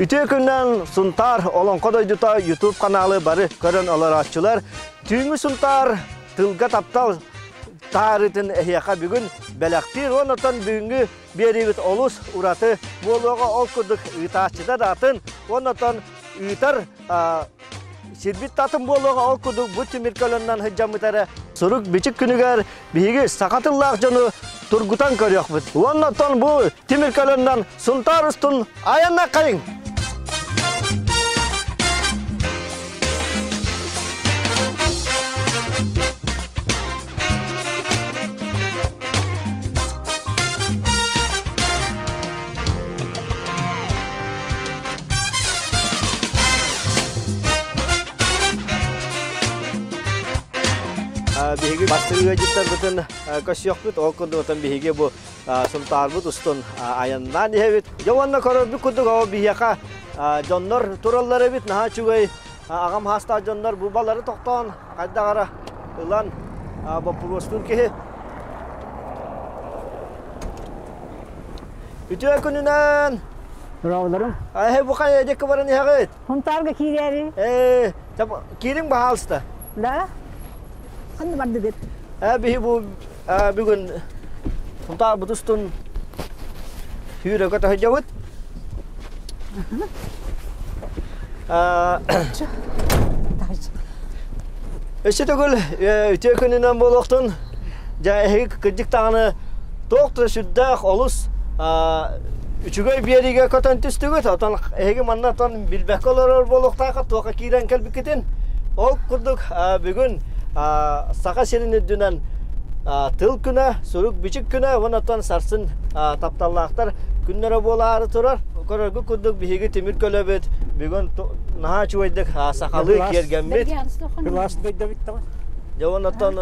Үтүө күннэн Сунтаар Олоҥхо дойдута YouTube каналы бары көрөн олорооччулар. Түүҥҥү Сунтаар тылга таптал таарытын эһиэхэ бүгүн бэлэхтиир уонна оттон бүгүҥҥү биэриибит олус ураты буолуоҕа ол курдук ыытааччыта да атын уонна оттон ыытар сирбит татын буолуоҕа ол курдук бу тимир көлөннөн сылдьаммыт эрэ сурук бичик күнүгэр биһиги саха тыллаах дьону тургутан көрүөхпүт уонна оттон бу тимир көлөннөн Сунтаар устун айаннаххайыҥ! Биһиги бастыҥ ыалдьыттарбытын көрсүөхпүт. Ол курдук отон биһиги бу Сунтаарбыт устун айаннаан иһэбит. Дьэ уонна көрөрбүт курдук ол биһиэхэ дьоннор тураллар эбит. Наһаа үчүгэй аҕам хаастаах дьоннор бу балары тохтоон хайдах эрэ ылан боппуруостуур киһи. Үтүө күнүнэн! Браvolарым. Эһэ бу хайа диэки баран иһэҕит? Хунтаарга киирээри. Ээ, киириҥ баһаалыста. Да? Ханна бардыгыт? Ээ, биһи бу бүгүн Хунтаарбыт устун сүүрэ көтө сылдьабыт. Өссө төгүл үтүө күнүнэн буолуохтун. Дьэ, эһиги кырдьык даҕаны туох да сүрдээх олус үчүгэй биэриигэ көтөн түстүгүт. Отон эһиги манна отон билбэккэ олорор буолуохтаахха туохха киирэн кэлбиккитин. Ол курдук бүгүн Саха сирин үрдүнэн тыл күнэ, сурук-бичик күнэ уонна оттон сарсын тапталлаахтар күннэрэ буолаары турар. Көрөргүт курдук биһиги тимир көлөбүт бүгүн наһаа үчүгэйдик сахалыы киэргэммит. Дьэ уонна оттон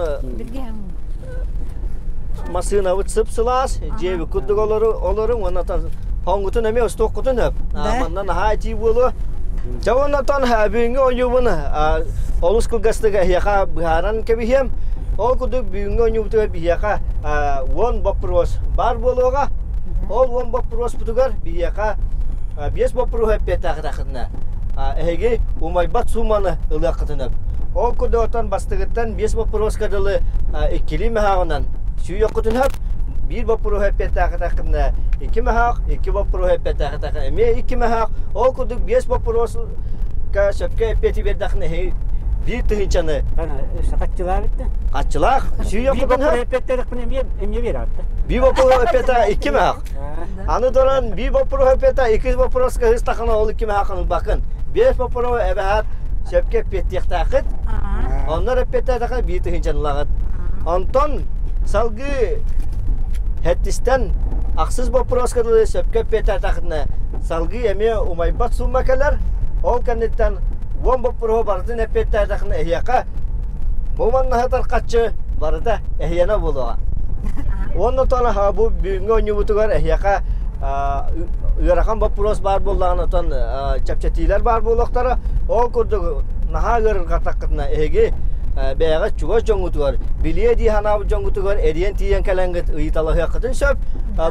массыынабыт сып-сылаас, дьиэбит курдук олоруҥ уонна оттон хоҥҥутун эмиэ устуоххутун сөп. Манна наһаа итии буолуо. Дьэ уонна оттон бүгүҥҥү ойуубун олус кылгастык эһиэхэ быһааран кэбиһиэм. Ол курдук бүгүҥҥү ойуубутугар биһиэхэ 10 боппуруос баар буолуоҕа. Ол 10 боппуруоспутугар биһиэхэ 5 боппуруоһу эппиэттээхтэххитинэ эһиги умайбат сууманы ылыаххытын сөп. Ол курдук оттон бастыгыттан 5 боппуруоска дылы иккилии мөһөөҕүнэн сүүйүөххүтүн сөп. Биир боппуруоһу эппиэттээхтэххитинэ икки мөһөөх, икки боппуруоһу эппиэттээхтэххитинэ эмиэ икки мөһөөх. Ол курдук биэс боппуруоска сөпкө эппиэти биэрдэххинэ эһиги биир тыһыынчаны Хаччылаах Хаччылаах сүүйүөххүтүн сөп. Эппиэттэриэхпин эмиэ эмиэ биэрэҕит. Биир боппуруоһу эппиэтэ икки мөһөөх. Аны туран биир боппуруоһу эппиэтэ иккис боппуруоска ыстахына ол икки мөһөөххүн ылбаккын. Биэс боппуруоһу эбэһээт сөпкө эппиэттиэхтээххит. Оннор эппиэттээтэххэ биир тыһыынчаны ылаҕыт. Онтон салгыы Хэттистэн ахсыс боппуруоска дылы сөпкө эппиэттээтэххитинэ салгыы эмиэ умайбат сумма кэлэр. Ол кэнниттэн 10 боппуруоһу барытын эппиэттээтэххинэ эһиэхэ бу манна сытар хаччы барыта эһиэнэ буолуоҕа. Уонна оттон бу бүгүҥҥү оонньуубутугар эһиэхэ ыарахан боппуруос баар буоллаҕына оттон чэпчэтиилэр баар буолуохтара. Ол курдук наһаа ыарырҕатаххытына эһиги бэйэҕит чугас дьоҥҥутугар билиэ дии санаабыт дьоҥҥутугар эриэн тиийэн кэлэҥҥит ыйыталаһыаххытын сөп.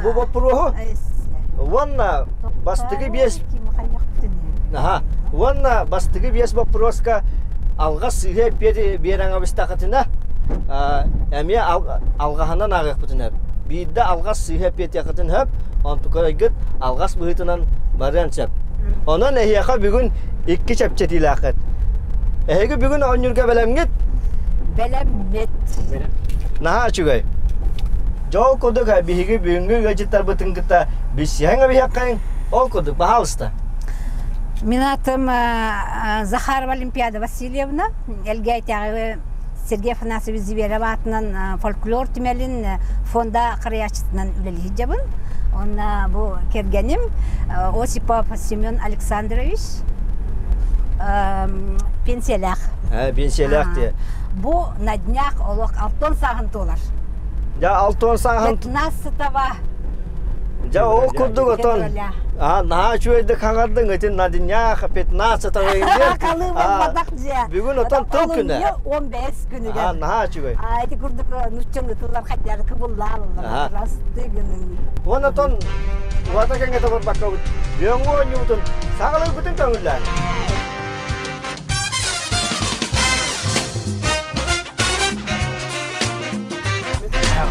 Бу боппуруоһу уонна бастакы биэс Аха. Уонна бастакы биэс боппуруоска алҕас сыыһа эппиэти биэрэн абыстахытына эмиэ алҕаһынан ааҕыахпытын сөп. Биирдэ алҕас сыыһа эппиэтиэххитин сөп, онтукайгыт алҕас быһыытынан барыан сөп. Онон эһиэхэ бүгүн икки чэпчэтиилээххит. Эһиги бүгүн оонньуурга бэлэмҥит? Бэлэммит. Наһаа үчүгэй. Дьол курдук биһиги бүгүҥҥү ыалдьыттарбытын кытта билсиһэн эбиһиэххэйиҥ. Ол курдук, баһаалыста. Мин атым Захарова Олимпиада Васильевна, Элгээйтээҕи Сергей Афанасьевич Зверев аатынан фольклор түмэлин фонда харайааччытынан үлэлии сылдьабын. Уонна бу кэргэним Осипов Семен Александрович пенсиялаах. Пенсиялаах дии. Бу на днях олох алтон сааһын туолар. Дьэ алтон сааһын 15 Дьэ ол курдук отон наһаа үчүгэйдик хаҥардыҥ итин на днях 15 Халыы буолбатах дьэ. Бүгүн отон тыл күнэ. 15 күнүгэр. Наһаа үчүгэй. Ити курдук нуччалыы тыллар хайдары кыбыллааллар. Растыгын. Уон отон. уһата кэҥэтэ барбаккабыт бүөҥҥү оонньуубутун саҕалыырбытын көҥүллээн.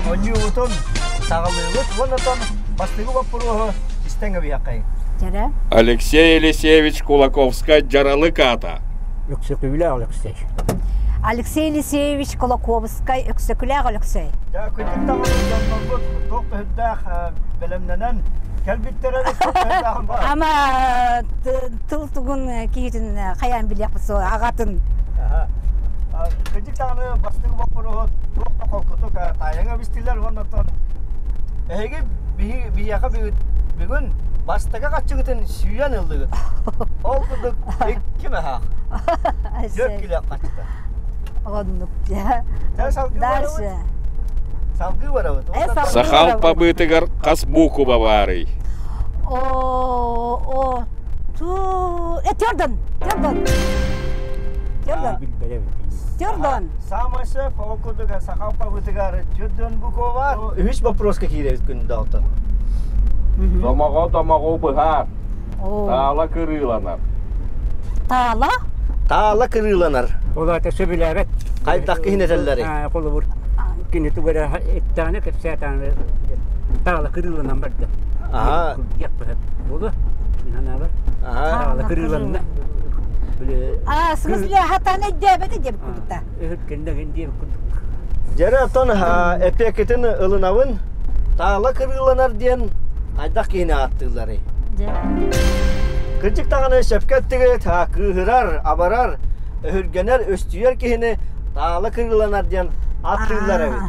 Оонньуубутун саҕалыыбыт уонна оттон бастакы боппуруоһу истэн кэбиһиэххэйиҥ. Дьэрэ. Алексей Елисеевич Кулаковскай дьаралык аата. Өксөкүлээх Алексей. Алексей Елисеевич Кулаковскай Өксөкүлээх Өлөксөй. Дьэ, күндү даҕаны дьоннорбут туох да сүрдээх бэлэмнэнэн кэлбиттэрэ Ама тыл тугун киһитин хайаан билиэхпит суоҕа аҕатын. Кырдьык даҕаны бастакы боппуруоһу туох да холкутук таайаҥа бистилэр уонна оттон эһиги биһиэхэ бүгүн бастакы хаччыгытын сүүйэн ыллыгыт. Ол курдук икки мөһөөх. Түөрт кило хаччыта. Оннук. Дальше. Салгыы барабыт. Саха алпабыытыгар хас буукуба баарый? О, о, ту, э, Тёрдон, Тёрдон. Тёрдон. Тёрдон. Самый сөп ол курдук саха алпабыытыгар Тёрдон буква Үһүс вопроска киирэбит күндү алтан. Домоҕо домоҕу быһаар. Таала кырыыланар. Таала? Таала кырыыланар. Ол аата сөбүлээбэт. Хайдах киһини этэллэрий? Холобур, кини тугу эрэ эттэҕинэ, кэпсээтэҕинэ таала кырыыланан барда. Аха. Буолу, мин санаабар. Таала кырыыланна. А, в смысле, хатан өйдөөбөтө диэбит курдукта. Өһүргэннэгин диэбит курдук. Дьэрэ оттон эпиэкитин ылынабын. Таала кырыыланар диэн хайдах киһини ааттыылларый? Кырдьык даҕаны сөпкө эттигит, кыыһырар, абарар, өһүргэнэр, өстүйэр киһини таала кырыыланар диэн ааттыыллар эбит.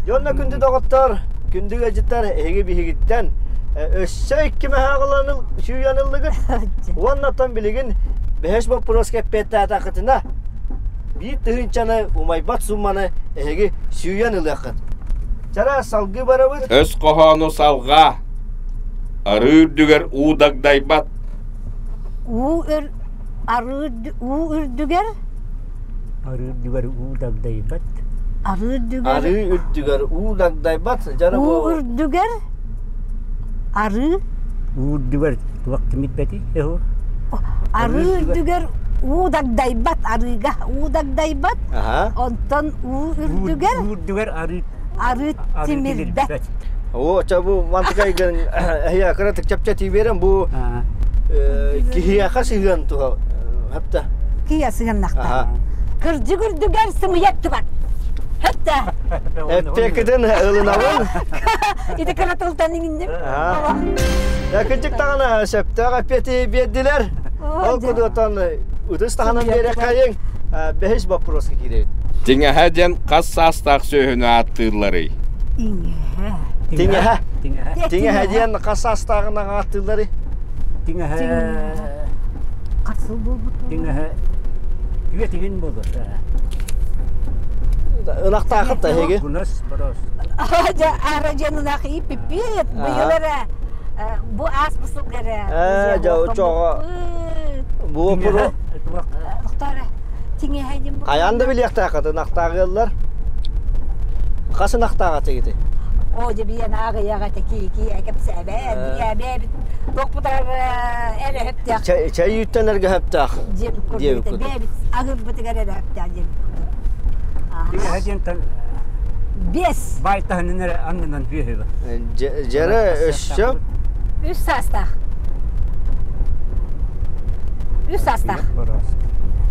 Дьонно күндү доҕоттор, күндү ыалдьыттар, эһиги биһигиттэн өссө икки мөһөөҕүланыл сүүйэн ыллыгыт. Уонна оттон билигин бэһис боппуруоска эппиэттээтэххитинэ, биир тыһыынчаны умайбат сумманы эһиги сүүйэн ылыаххыт. Чара салгыы барабыт. Өс хоһоону салҕаа. Арыы үрдүгэр уу дагдайбат. Уу өр арыы уу үрдүгэр Арыы үрдүгэр уу дагдайбат. Арыы үрдүгэр Арыы үрдүгэр уу дагдайбат. Дьара Уу үрдүгэр арыы Уу үрдүгэр туох тимирбэти эһу. Арыы үрдүгэр уу дагдайбат арыыга уу дагдайбат. Онтон уу үрдүгэр Уу үрдүгэр арыы арыы тимирбэт. Оо, ча бу мантыкайгын эһиэ кыратык чэпчэтии биэрэн бу киһиэхэ сыһыан туһа хөптө. Киһиэхэ сыһыаннахта. Кырдьык үрдүгэр сымыйа өттүгэр. Хөптө. Эппиэккитин ылынабын. Ити кыра тылтан иҥинним. Кырдьык даҕаны сөптөөх эппиэти биэрдилэр. Ол кудуотан ытыс таһынан биэрэххэйиҥ. Бэһис боппуруоска киирэбит. Тиҥэһэ диэн хас саастаах сүөһүнү ааттыылларый? Тиҥэһэ. Тиҥэһэ. Тиҥэһэ. Тиҥэһэ диэн хас саастааҕынан ааттыылларый? Тиҥэһэ. Хас сыл буолбут? Тиҥэһэ. Түө тигин буолуо. Ынахтаахыт да эһиги? Кунас борос. Дьэ, ара дьэн ынах ииппиппит. Быйыл эрэ бу ааспыт сылга эрэ. Ээ, дьэ, очоҕо. Бу опуру Тиҥэһэ диэн Хайаан да билиэхтээххит ынахтаах ыаллар. Хас ынахтаах этигитий? Оо, дьэ биэн ааҕыйаҕа этэ кии кэпсээбэт, бийээбэбит туохпутар эрэ өптөөх. Чэй үүттэнэргэ өптөөх. Диэбит курдук. Бэйэбит аһыырбытыгар эрэ өптөөх диэбит курдук. Тиҥэһэ диэн Биэс. Баай таһынан эрэ аннынан бүөһүбэ. Дьэрэ өссө Үс саастаах. Үс саастаах.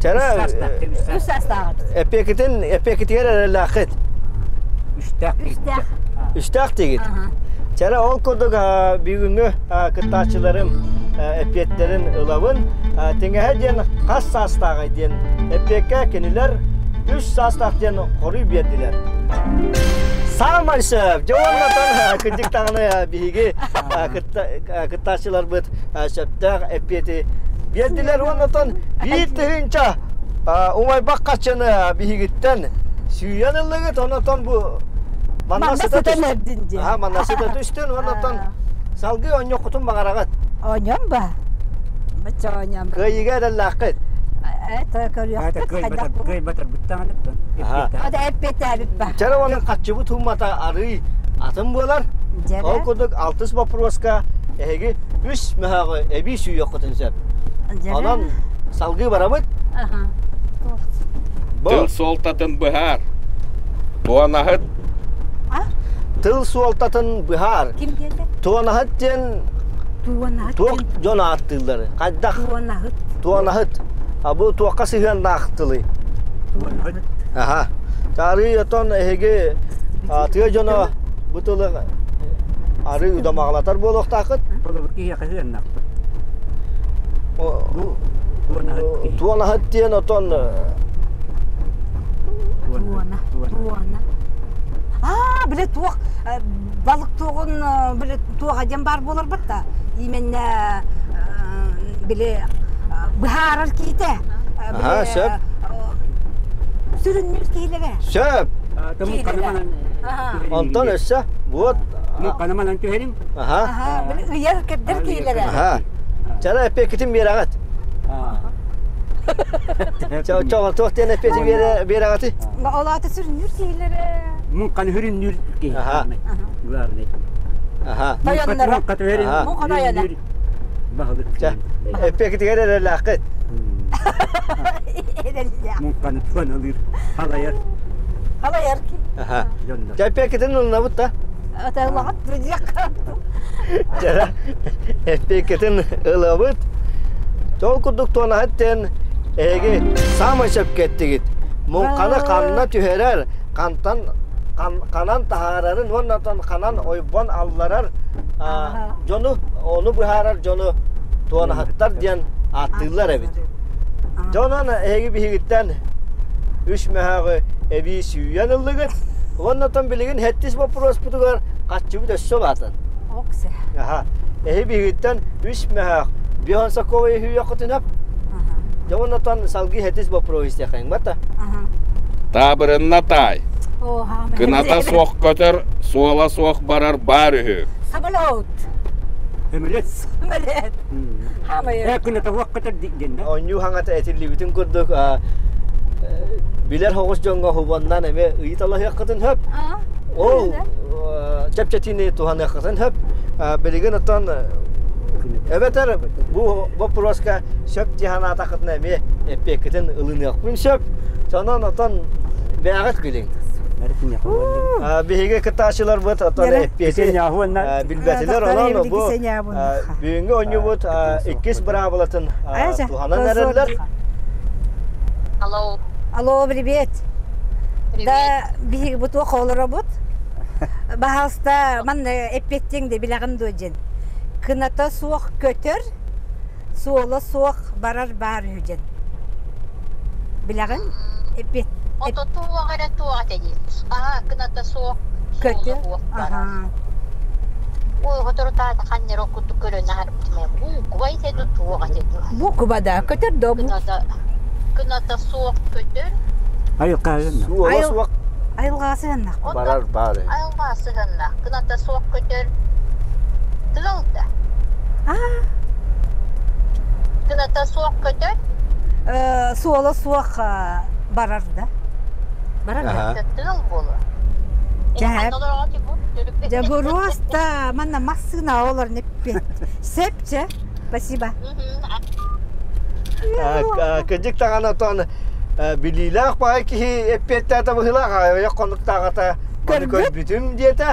Чара Үс саастааҕыт. Эпиэкитин эпиэкитигэр эрэллээххит. Үстээх. Үстээх. Үстээх диигит. Чара ол курдук бүгүҥҥү кыттааччыларым эппиэттэрин ылабын. Тиҥэһэ диэн хас саастааҕый диэн эппиэккэ кинилэр үс саастаах диэн хоруй биэрдилэр. Саамай сөп. Дьэ уонна кырдьык даҕаны биһиги кыттааччыларбыт сөптөөх эппиэти биэрдилэр уонна оттон биир тыһыынча умайбах хаччыны биһигиттэн сүүйэн ыллыгыт онон бу манна сыта түстүн аа манна сыта түстүн уонна оттон салгыы оонньуоххутун баҕараҕыт оонньуом ба бачча оонньуом кыайыыга эрэллээххит это көрүөхпүт хайдах кыайбатар эппиэттээбит ба Чара уонна хаччыбыт уммата арый атын буолар. Ол курдук алтыс боппуруоска эһиги үс мөһөөҕү эбии сүүйүөххүтүн сөп. Онон салгыы барабыт. Тыл суолтатын быһаар. Туонаһыт. Тыл суолтатын быһаар. Ким диэтэ? Туонаһыт диэн Туонаһыт. Туох дьон ааттыыллары? Хайдах? Туонаһыт. Туонаһыт. А бу туохха сыһыаннаах тылый? Туонаһыт. Аха. Таарыы отон эһиги тыа дьоно бу тылы арыы удамаҕалатар буолуохтааххыт. Холобур киһиэхэ сыһыаннаахпыт. Бу туонаһыт киһи. Туонаһыт диэн отон Туона. Туона. Аа, били туох балык туоҕун били туоҕа диэн баар буоларбыт да именно били быһаарар киһитэ Аха, сөп. Сүрүннүүр киһилэрэ. Сөп. Онтон өссө вот Мукканаманан түһэриҥ. Аха. Аха, били ыйар кэрдэр киһилэрэ. Аха. Чара эппиэккитин биэрэҕит. Чоҕо туох диэн эппиэти биэрэҕитий? Ол аата сүрүннүүр киһилэрэ. Муҥханы сүрүннүүр киһи. Аха. Главный. Аха. Тойонноро. Муҥха түһэрин. Муҥха тойоно. Баһылык. Чэ, эппиэккитигэр эрэллээххит. Эрэллээх. Муҥханы туоналыыр, халайар. Халайар ки. Аха. Чэ, эппиэккитин ылынабыт да? Аталаҕат друзья. Чэ, эппиэккитин ылабыт. Ол курдук туонаһыт диэн эһиги саамай сөпкө эттигит. Муҥханы ханна түһэрэр, хантан ханан таһаарарын уонна ханан ойбон алларар дьону, ону быһаарар дьону туонаһыттар диэн ааттыыллар эбит. Дьонон эһиги биһигиттэн үс мөһөөҕү эбии сүүйэн ыллыгыт. Уонна оттон билигин сэттис боппуруоспутугар хаччыбыт өссө улаатан. Оксе. Аха. Эһи биһигиттэн үс мөһөөх бион соковой үһүйэххитинэп. Дьэ уонна оттон салгыы сэттис боппуруоһу истиэххэйиҥ бата. Таабырынна таай. Кыната суох көтөр, суола суох барар баар үһү. Самолет. Өмүлет. Өмүлет. Э, кыната суох көтөр диэн да. Онньуу хаҥата этиллибитин курдук билэр хоҕус дьоҥҥо хубаннан эмиэ ыйыталаһыаххытын сөп. Ол чэпчэтиини туһаныаххытын сөп. Билигин оттон эбэтэр бу боппуруоска сөп дии санаатаххытына эмиэ эппиэккитин ылыныахпын сөп. Сонон отон бэйэҕит билиҥ. Биһиги кыттааччыларбыт отон эппиэти билбэтилэр. Онон бу бүгүҥҥү оонньуубут иккис быраабылатын туһанан эрэллэр. Алло. Алло, привет. Привет. Да, биһиги бу туох олоробут? Баһаалыста, манна эппиэттиэҥ да билэҕин дуо диэн. Кыната суох көтөр, суола суох барар баар үһү диэн. Билэҕин? Эппиэт. Ото туох эрэ туох этэ дии. Аһа, кыната суох, суола Көтөр. суох барар. Аһаа. Ой, соторутааҕыта ханньара курдук көрөн аһарбытым ээ. Буукуба этэ дуу, туох этэ дуу. Буукуба да, көтөр да бу. Кыната, кыната суох көтөр. Айылҕа Суола суох Айылҕаҕа сыһыннах. барар баар үһү. Айылҕа сыһыннах. Кыната суох көтөр. Тыал да. Аа. Кыната суох көтөр. Суола суох барар да. Барар да. Тыал буолуо. Дьэ, дьэ боруоста манна массыына олор неппет. Сеп чэ. Спасибо. Кырдьык даҕаны отон билиилээх баай киһи эппиэттээтэ быһыылаах аҕыйах хонуктааҕыта маны көрбүтүм диэтэ.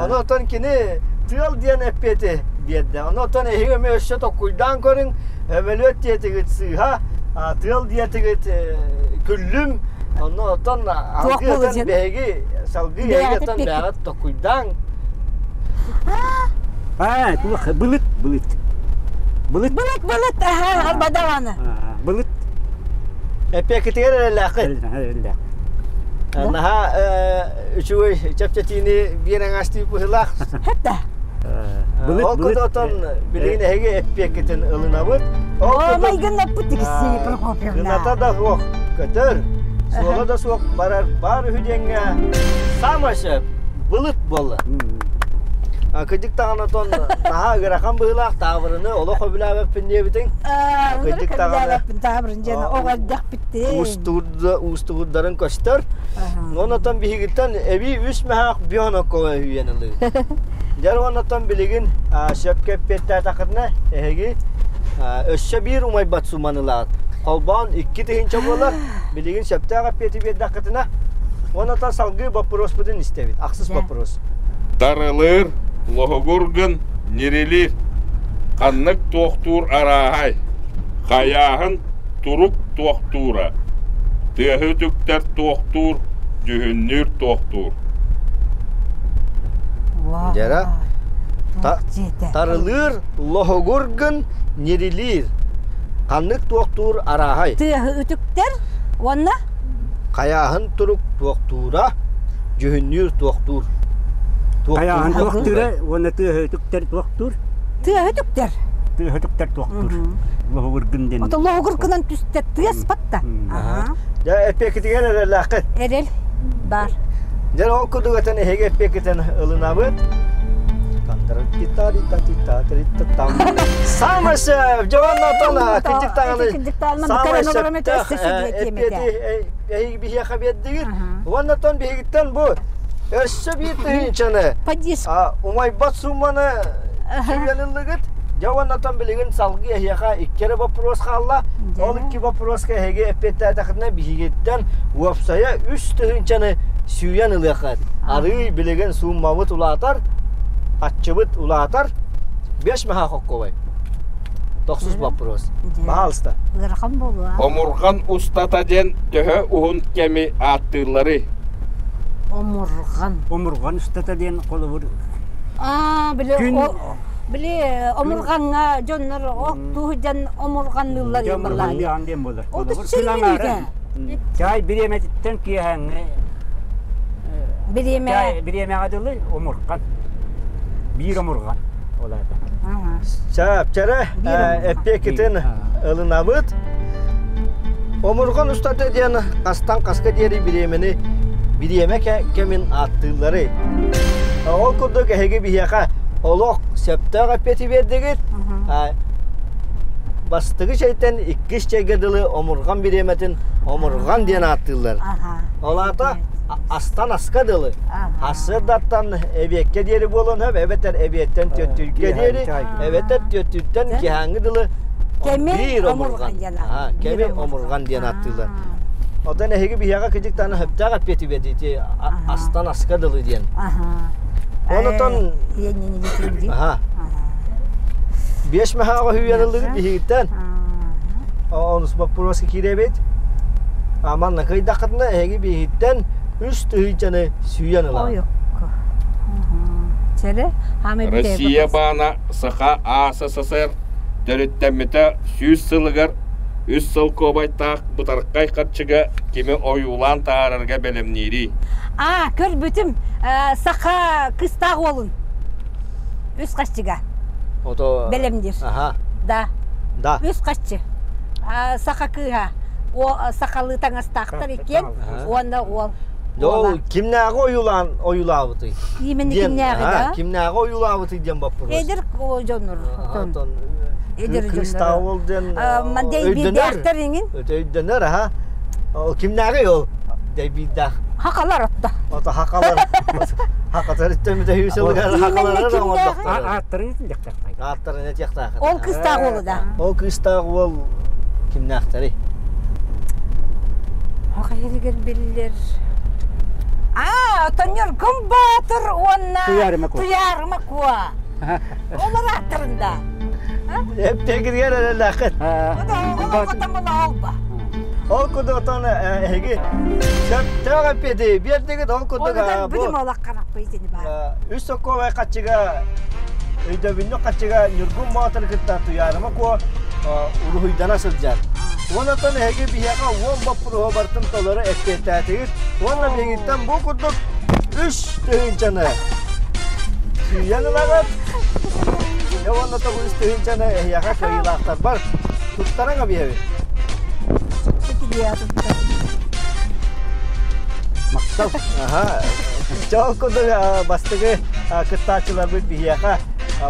Ону отон кини тыал диэн эппиэти биэрдэ. Ону отон эһиги эмиэ өссө токкуйдаан көрүҥ, өмөлүөт диэтигит сыыһа, тыал диэтигит күллүм. Онно отон алгыы отон биһиги салгыы эһиги отон бэйэҕит токкуйдааҥ. Аа, туох былыт, былыт. Былыт. Былыт, былыт, аха, арбадаҕаны. Былыт. Эппиэккитигэр эрэллээххит. Эрэллээх. Наһаа үчүгэй чэпчэтиини биир аҥаастыы быһыылаах. Хэттэ. Былыт, Ол былыт. отон билигин эһиги эппиэккитин ылынабыт. Ол О, майгыннаппыт Екатерина Прокопьевна. Кыната да суох көтөр, суола да суох барар баар үһү диэҥҥэ саамай сөп былыт буолла. Кырдьык даҕаны отон наһаа ыарахан быһыылаах таабырыны олох сөбүлээбэппин диэбитиҥ. Кырдьык даҕаны таабырын дьиэни оҕо эрдэхпиттин. Уустугурдарын көстөр. Онон отон биһигиттэн эбии үс мөһөөх бионокко үүйэн ылыы. Дьэр уоннаттан билигин сөпкө эппиэттээтэххитинэ эһиги өссө биир умайбат сумманылаат. Холбоон 2000 буолар. Билигин сөптөөх эппиэти биэрдэххитинэ уонна салгыы боппуруоспутун истэбит. Ахсыс вопрос. Тарылыыр, лоһугур гын, ньирилиир. Ханнык туохтуур арааһай? Хайааһын турук туохтуура. Тыаһы үтүктэр туохтуур, дьүһүннүүр туохтуур. Дьара тарылыыр, лоһугур гын, ньирилиир. Ханнык туохтуур арааһай? Тыаһы үтүктэр уонна Хайааһын турук туохтуура, дьүһүннүүр туохтуур. Хайааһын туохтуура уонна тыаһы үтүктэр туохтуур. Тыаһы үтүктэр. Тыаһы үтүктэр туохтуур. Лоһугургун диэн. Ото лоһугургунан түстэ тыас батта. Дьэ эппиэккитигэр эрэллээххит. Эрэл бар. Дьэ ол курдук этэн эһиги эппиэккитин ылынабыт. Самый сөп, Дьоҕон Антон, кырдьык даҕаны самый сөптөөх эппиэти эһиги биһиэхэ биэрдигит. Уонна оттон биһигиттэн бу өссө биир тыһыынчаны умайбат суумманы сүүйэн ыллыгыт. Дьэ уонна оттон билигин салгыы эһиэхэ икки эрэ боппуруос хаалла. Ол икки боппуруоска эһиги эппиэттээтэххитинэ биһигиттэн уопсайа үс тыһыынчаны сүүйэн ылыаххыт. Арыый билигин сууммабыт улаатар, аччыбыт улаатар. Беш маха хокковай. Тохсус вопрос. Пожалуйста. Ыарахан буолуо. Омурҕан устата диэн төһө уһун кэми ааттыылларый? Омурҕан. Омурҕан устата диэн холобур Аа, били Күн били омурҕаҥҥа дьоннор ох дьон омурҕанныыллар омурҕанныаҕын диэн буолар. Холобур күн аҥаара чай бириэмэтиттэн киэһээҥҥи Бириэмэ. Бириэмэҕэ дылы омурҕан. Биир омурҕан. Ол аата. Чаапчара эппиэккитин ылынабыт. Омурҕан устата диэн хастан хаска диэри бириэмэни бириэмэ кэмин ааттыылларый. Ол курдук эһиги биһиэхэ олох сөптөөх эппиэти биэрдигит. Бастакы чэйтэн иккис чэйгэ дылы омурҕан бириэмэтин омурҕан диэн ааттыыллар. Ол аата астан аска дылы. Сарсыардаттан эбиэккэ диэри буолуон сөп, эбэтэр эбиэттэн түөртүүргэ диэри, эбэтэр түөртүүртэн киһээҥҥи дылы биир омурҕан. Кэми омурҕан диэн ааттыыллар. Оттон эһиги биһиэхэ кыдьыктааны сөптөөх эппиэти биэрдии астан аска дылы диэн. Онотон Биэс маһааҕа үүйэн ыллыгыт биһигиттэн. Онус боппуруоска киирэбит. Манна кыйдаххытына эһиги биһигиттэн үс тыһыынчаны сүүйэн ылаҕыт. Россия баана Саха АССР төрүттэммитэ 100 сылыгар үс солкуобайтаах бытархай харчыга кими ойуулаан таһаарарга бэлэмниирий? Аа, көрбүтүм. Саха кыстаах уолун. Үс хаччыга. Ото Бэлэмниир. Аха. Да. Да. Үс хаччы. Саха кыыһа. Сахалыы таҥастаахтар иккиэн уонна уол. Ол кимнээҕи ойуулаан ойуулаабытый? Именно кимнээҕи да? Кимнээҕи ойуулаабытый диэн боппуруос. Эдэр дьоннор. Эдер Кристалл диэн өйдөнөр. иҥин. Өйдөнөр, аха. Ол кимнээҕи ол? Дэйбиирдээх. Хакалар отто. Ото хакалар. Хакатар иттемите хүйсэлгэр хакалар оҥордохтор. Ааттарын этиэхтээхтэй. Ааттарын этиэхтээх. Ол кыыстаах уолу да. Ол кыыстаах уол кимнээхтэрий? Хаха иһигэр биллэр. Аа, Тонньоргун Баатыр уонна Туйаарыма Куо. Туйаарыма Куо. Олор ааттарында. Эптегиргер эрэлээххит. Олба. Ол курдук отон эһиги сөптөөх эппиэти биэрдигит ол курдук бу үс сокуобай хаччыга өйдөбүнньүк хаччыга Ньургун Боотур кытта Туйаарыма Куо уруһуйдана сылдьар. Уонна эһиги биһиэхэ уон боппуруоһу барытын толору эппиэттээтигит. Уонна биһигиттэн бу курдук үс тыһыынчаны сүүйэн ылаҕыт. Дьэ уонна то үс тыһыынчаны эһиэхэ кыайыылаахтарбар туттаран биэбит. Махтал. Аха. Чол курдук бастакы кыттааччыларбыт биһиэхэ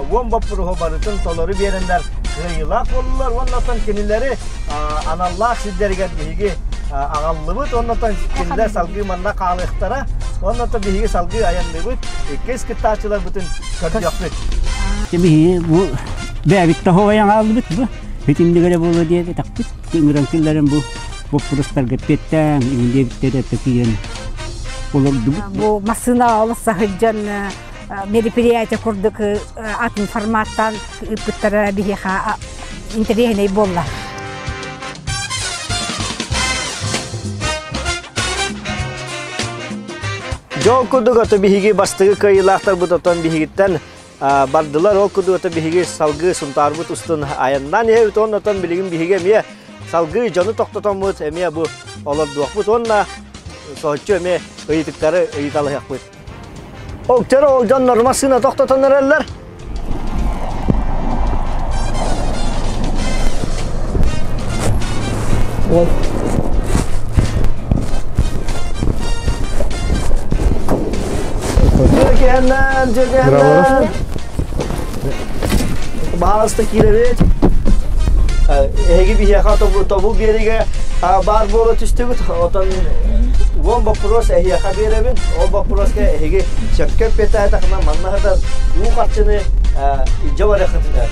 уон боппуруоһу барытын толору биэрэннэр кыайыылаах буоллулар уонна оттон кинилэри аналлаах сирдэригэр биһиги аҕаллыбыт уонна оттон кинилэр салгыы манна хаалыахтара. Онно биһиги салгыы айанныыбыт, иккис кыттааччыларбытын көрдүөхпүт. Биһиги бу бэйэбит тоһоҕойон хааллыбыт бу. Итинник эрэ буолуо диэбэтэхпит. Ыҥыран киллэрэн бу боппуруостарга эппиэттээн, иҥин диэбиттэрэ тиийэн олордубут. Бу массыына олус саһыдьан мероприятие курдук атын форматтан ыыппыттара биһиэхэ интэриэһинэй буолла. Дьол курдук ото биһиги бастакы кыайыылаахтарбыт отон биһигиттэн бардылар. Ол курдук ото биһиги салгыы Сунтаарбыт устун айаннаан иһэбит. Уонна отон билигин биһиги эмиэ салгыы дьону тохтотоммут, эмиэ бу олордуохпут уонна соһуччу эмиэ ыйытыктары ыйыталаһыахпыт. Октер ол дьоннор массыына тохтотон эрэллэр. Ол Дьөгеннен, дьөгеннен. Баалыста киирэбит. Эһиги биһиэхэ тобул биэригэ баар буола түстүгүт. Отон уон боппуруос эһиэхэ биэрэбин. Ол боппуруоска эһиги сөпкө эппиэттээтэххинэ манна сытар уу харчыны илдьэ барыаххытын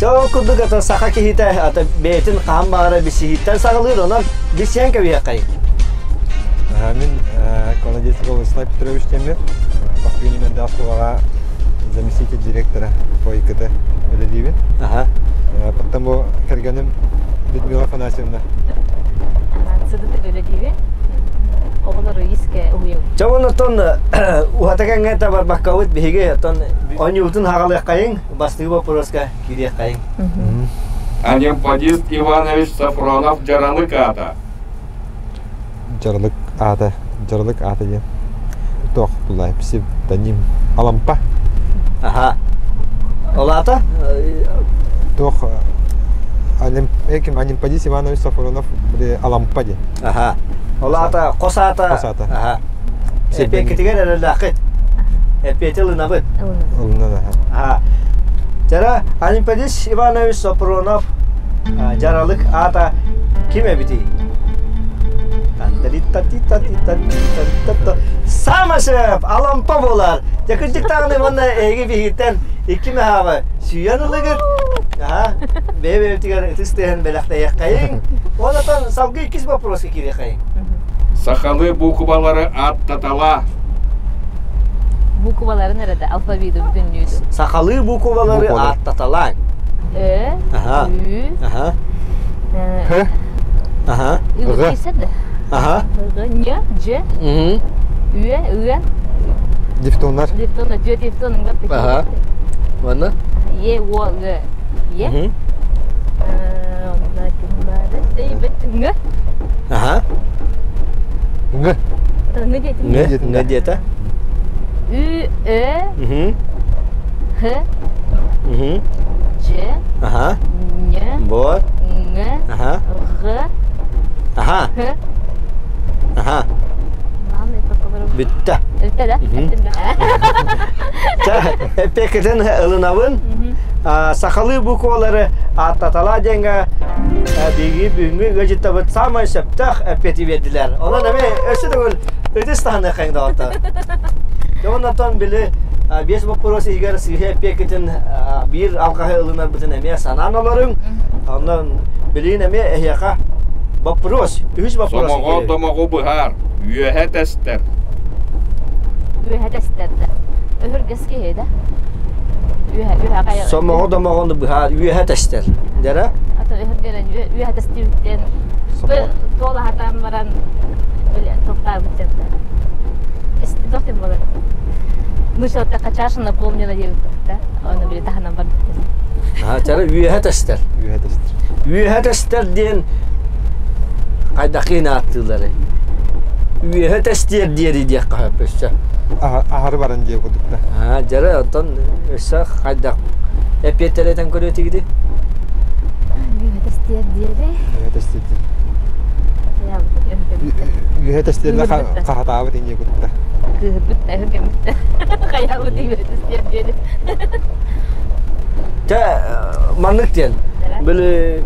Дьэ ол курдук ата саха киһитэ ата бэйэтин хаһан баҕара билсиһииттэн саҕалыыр, онон билсиһэн кэбиһиэххэйиҥ. Мин Колодецкого Вячеслав Петрович диэммин, бастакы нүмердээх оскуолаҕа заместитель директора по ИКТ үлэлиибин. Аха. Потом бу кэргэним Людмила Афанасьевна. Сыдыты үлэлиибин. Оҕолору искэ уһуйабын. Чэ онтон уһата кэҥҥэ барбаккабыт биһиги оттон оонньуубутун хаҕалыаххайыҥ. Бастакы боппуруоска киириэххэйиҥ. Анемподист Иванович Софронов дьаралык аата. Дьаралык аата, дьаралык аата диэн туох булай псевдоним Алампа. Аха. Ол аата? Туох Анемподист Иванович Софронов Алампа диэн. Аха. Ол аата хос аата. Хос аата. Аха. Эппиэккитигэр эрэллээххит. Эппиэти ылынабыт. Ылынабыт. Аха. Тара Анемподист Иванович Сопронов дьаралык аата ким эбитий? Саамай сөп, Алампа буолар. Дьэ кырдьык даҕаны уонна эһиги биһигиттэн икки мөһөөҕү сүүйэн ылыгыт. Аха. Бэйэ-бэйэбитигэр ытыс тыаһын бэлэхтэйиэххэйиҥ. Онтон салгыы иккис боппуруоска киириэххэйиҥ. Сахалыы буукубалары ааттатала. Букваларын эрэ да алфавиты бүтүннүүтүн. Сахалыы буквалары ааттаталаан. Ö, Ü, Аха. Х, Аха. Г, Аха. Г, Н, Ж, Ү, Ы. Дифтоннар. Дифтоннар, түөрт дифтон. Аха. Манна? Е, О, Г, Е. Ҥ. Аха. Ҥ. Ҥ диэтим. Ҥ. Ҥ диэтэ. Ү, Ö, Х, Ж, Аха. Н, Вот. Ҥ, Аха. Ҕ, Аха. Х. Аха. Бүттэ. Бүттэ да? Эппиэккитин ылынабын. Сахалыы буквалары ааттаталаа диэҥҥэ биһиги бүгүҥҥү ыалдьыттабыт саамай сөптөөх эппиэти биэрдилэр. Онон эмиэ өссө төгүл ытыс таһыныаххайыҥ доҕоттор. Онтон били биэс боппуруос иһигэр сыыһа эппиэккитин биир алҕаһы ылынарбытын эмиэ санаан олоруҥ. Онон билигин эмиэ эһиэхэ боппуруос, үһүс боппуруос. Сомоҕо домоҕу быһаар, үөһэ тэстэр. Үөһэ тэстэр да. Өһүргэс киһи да. Үөһэ үөһэ хайа. Сомоҕо домоҕону быһаар, үөһэ тэстэр. Дэрэ? Ата өһүргэрэн үөһэ тэстибиттэн туолаһатан баран тоқтаабыт дьэ. Тохтин болар. Ну что, чаша наполнена диэбит да. Оны били таһынан барбыт. Чара үөһэ тэстэр. Үөһэ тэстэр. Үөһэ тэстэр диэн хайдахын ааттыыллары. Үөһэ тэстиэр диэри диэххэ сөп өссө. Аһары баран диэ курдук да. Аа, дьара оттон өссө хайдах эппиэттэрэтэн көрүөтүгүтүй? Үөһэ тэстиэр диэри. Үөһэ тэстиэр диэри. Үөһэ тэстиэрнэ хаһатаабыт инньэ курдук да. Кыыһырбыт да, өһүргэммит да. Хайаабыт үөһэ тэстиэр диэри. Тэ маннык диэн. Били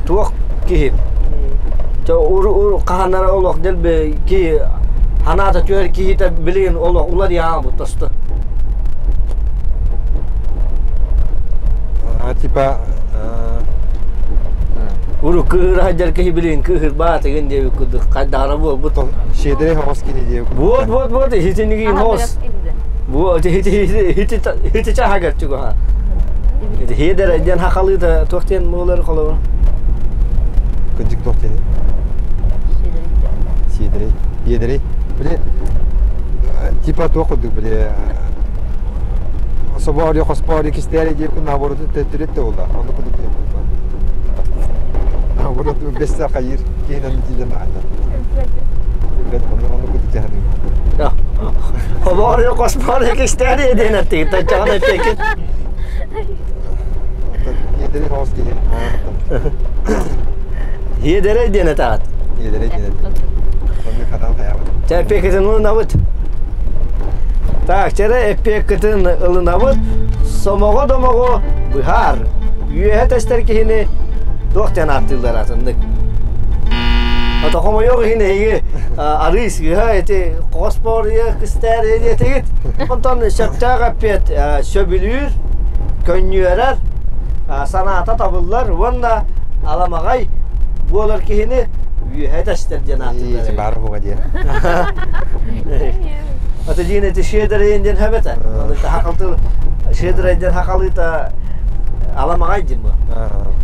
туох киһи. Хаһаннара олох дэлби ки ханаата түөр киһитэ билигин олох уларыйаабыт тосту. Типа Уру кыһыр сылдьар киһи билигин кыһырбаатыгын диэбит курдук хайдаҕара буолбут. Щедрый хоҕус кини диэбит. Вот вот вот итинниги мос. Вот ити чаһагар чугаһа. Хиэдэр диэн хахалыыта туох диэн буолар холобур? Кыдьык туох диэни? Сиэдэрэй. Иэдэрэй. Били типа туох курдук били собоори хоспоори кистээри диэбит наоборот төттөрүт да буолла. Ону курдук диэн Наоборот бессе хайыр киһинэн тиийэн аата. Билбэт ону ону курдук дьаһаныым. Хобоори хоспоори кистээри диэн эттигит таччаҕын эппиэккит. Иэдэрэй хоҕус киһи. Иэдэрэй диэн этаҕыт. Иэдэрэй диэн этэ. Оннук хатан хайаабыт. Чэ эппиэккитин ылынабыт. Так, чэрэ эппиэккитин ылынабыт. Сомоҕо домоҕо быһаар. Үөһэ тэстэр киһини туох диэн ааттыыллар атыннык. Ото хомойуох иһин эһиги арыы сыыһа ити хоспоруйа кистээр диэтигит. Онтон сөптөөх эппиэт сөбүлүүр, көнньүөрэр, санаата табыллар уонна аламаҕай буолар киһини үөһэ тэстэр диэн ааттыыллар. Баар буга диэн. Ата диин эти щедрый диэн хэбэтэ. Аны хакалты щедрый диэн хакалыта аламаҕай диэн бу.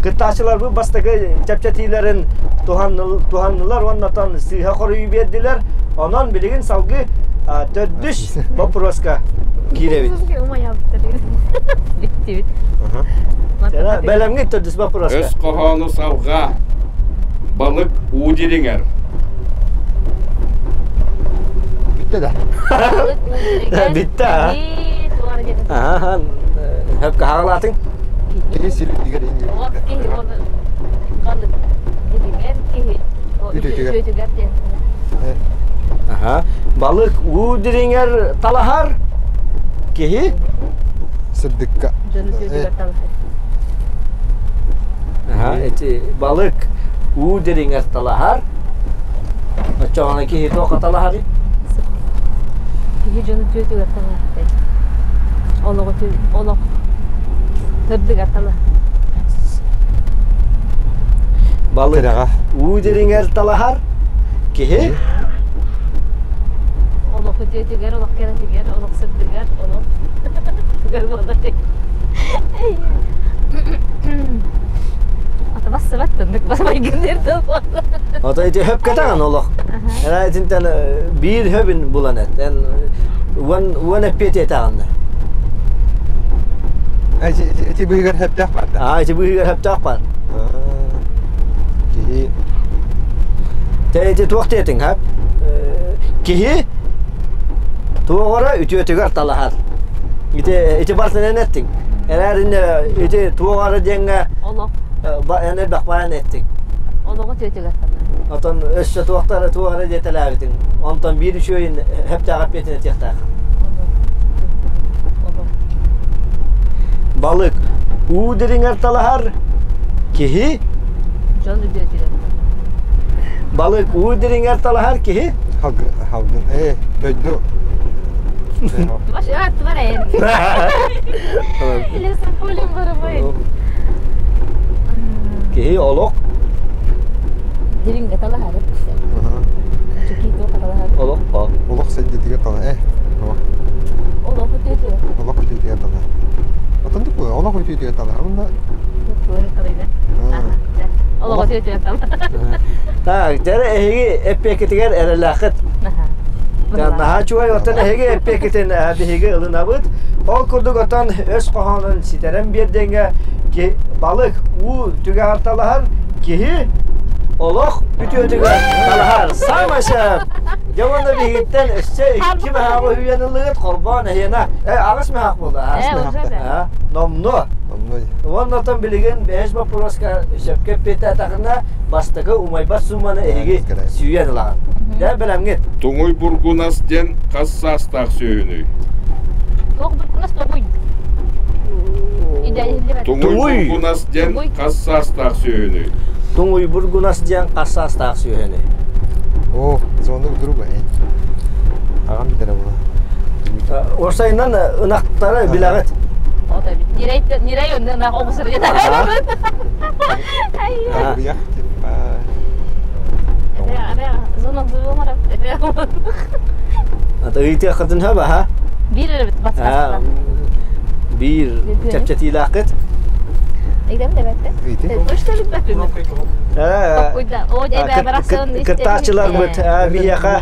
Кыттааччылар бу бастакы чэпчэтиилэрин туһаннылар уонна тон сыыһа хоруйу биэрдилэр. Онон билигин салгыы төрдүс боппуруоска киирэбит. Бүттүбүт. Бэлэмҥит төрдүс боппуруоска. Өс хоһоону салҕаа. Балык уу дириҥэр. Бүттэ да. Бүттэ а? Аха, хөпкө хаалаатыҥ? Киһи сир үрдүгэр Киһи балык дириҥэр киһи үтүөтүгэр диэн. Аха. Балык уу дириҥэр талаһар киһи сырдыкка. Дьон үтүөтүгэр талаһар. Аха, эти балык уу дириҥэр талаһар. Оччоҕуна киһи туохха талаһарый? Киһи дьон үтүөтүгэр талаһар. Олох олох сырдыгар талаһар. Балык уу дириҥэр талаһар. Киһи Олох үтүөтүгэр, олох кэрэтигэр, олох сырдыгар, олох тугар буолар. Ата бассыбат тыннык басмайгын тыл буолла. Ото ити хөп кэтаҕын олох. Эра итинтэн биир хөбүн булан эт. Эн уон уон эппиэти этаҕынна. Эти быыгар хөптөөх бар да. Аа, ити быыгар хөптөөх бар. Киһи Тэ ити туох диэтиҥ хөп? Киһи туоҕара үтүөтүгэр талаһар. Ити ити барытын эттиҥ. Эрээринне ити туоҕара диэҥҥэ Олох. эн элбэх баайан эттиҥ. Олоҕу үтүөтүгэр талаһар. Отон өссө туохтара туоҕара диэтэлээбитиҥ. Онтон биир үчүгэйин хөптөөх эппиэтин этиэхтээх. Балык уу дириҥэр талаһар киһи Дьон үтүөтүгэр Балык уу дириҥэр талаһар киһи Халгын ээ дойду Киһи олох Дириҥгэ талаһар Олох Олох сэддитигэр тала э Олох үтүөтүгэр Олох үтүөтүгэр тала Отон туку олох үтүөтүгэр тала Онно Олох үтүөтүгэр тала Так, дьэ эһиги эппиэккитигэр эрэлээххит. Наһаа чугай оттон эһиги эппиэккитин биһиги ылынабыт. Ол курдук отон өс хоһоонун ситэрэн биэрдиҥҥэ балык уу түгэҕэр талаһар, киһи олох үтүөтүгэр талаһар. Саамай сөп! Дьэ уонна биһигиттэн өссө икки мөһөөҕү үүйэн ыллыгыт, холбоон эһиэнэ. Аҕыс мөһөөх буолла. Номнуо. Уонна оттон билигин бэһис боппуруоска сөпкө эппиэттээтэххинэ, бастакы умайбат сууманы эһиги сүүйэн ылаҕын. Дьэ, бэлэмҥит. Туҥуй бургунас диэн хас саастаах сүөһүнүй? Туох бургунас тугуй? Туҥуй бургунас диэн хас саастаах сүөһүнүй? Туҥуй Бургунас диэн хас саастаах сүөһэни? О, звонок друга. Аҕам билэрэ була. Уопсайынан ынахтары билэҕит. Нирей нирей онно ынах оҕусар Табыйах типа. Ыйытыаххытын сөп аха? Биир эрэ батсаастаах. Биир чэпчэтиилээххит. Кыттааччыларбыт биһиэхэ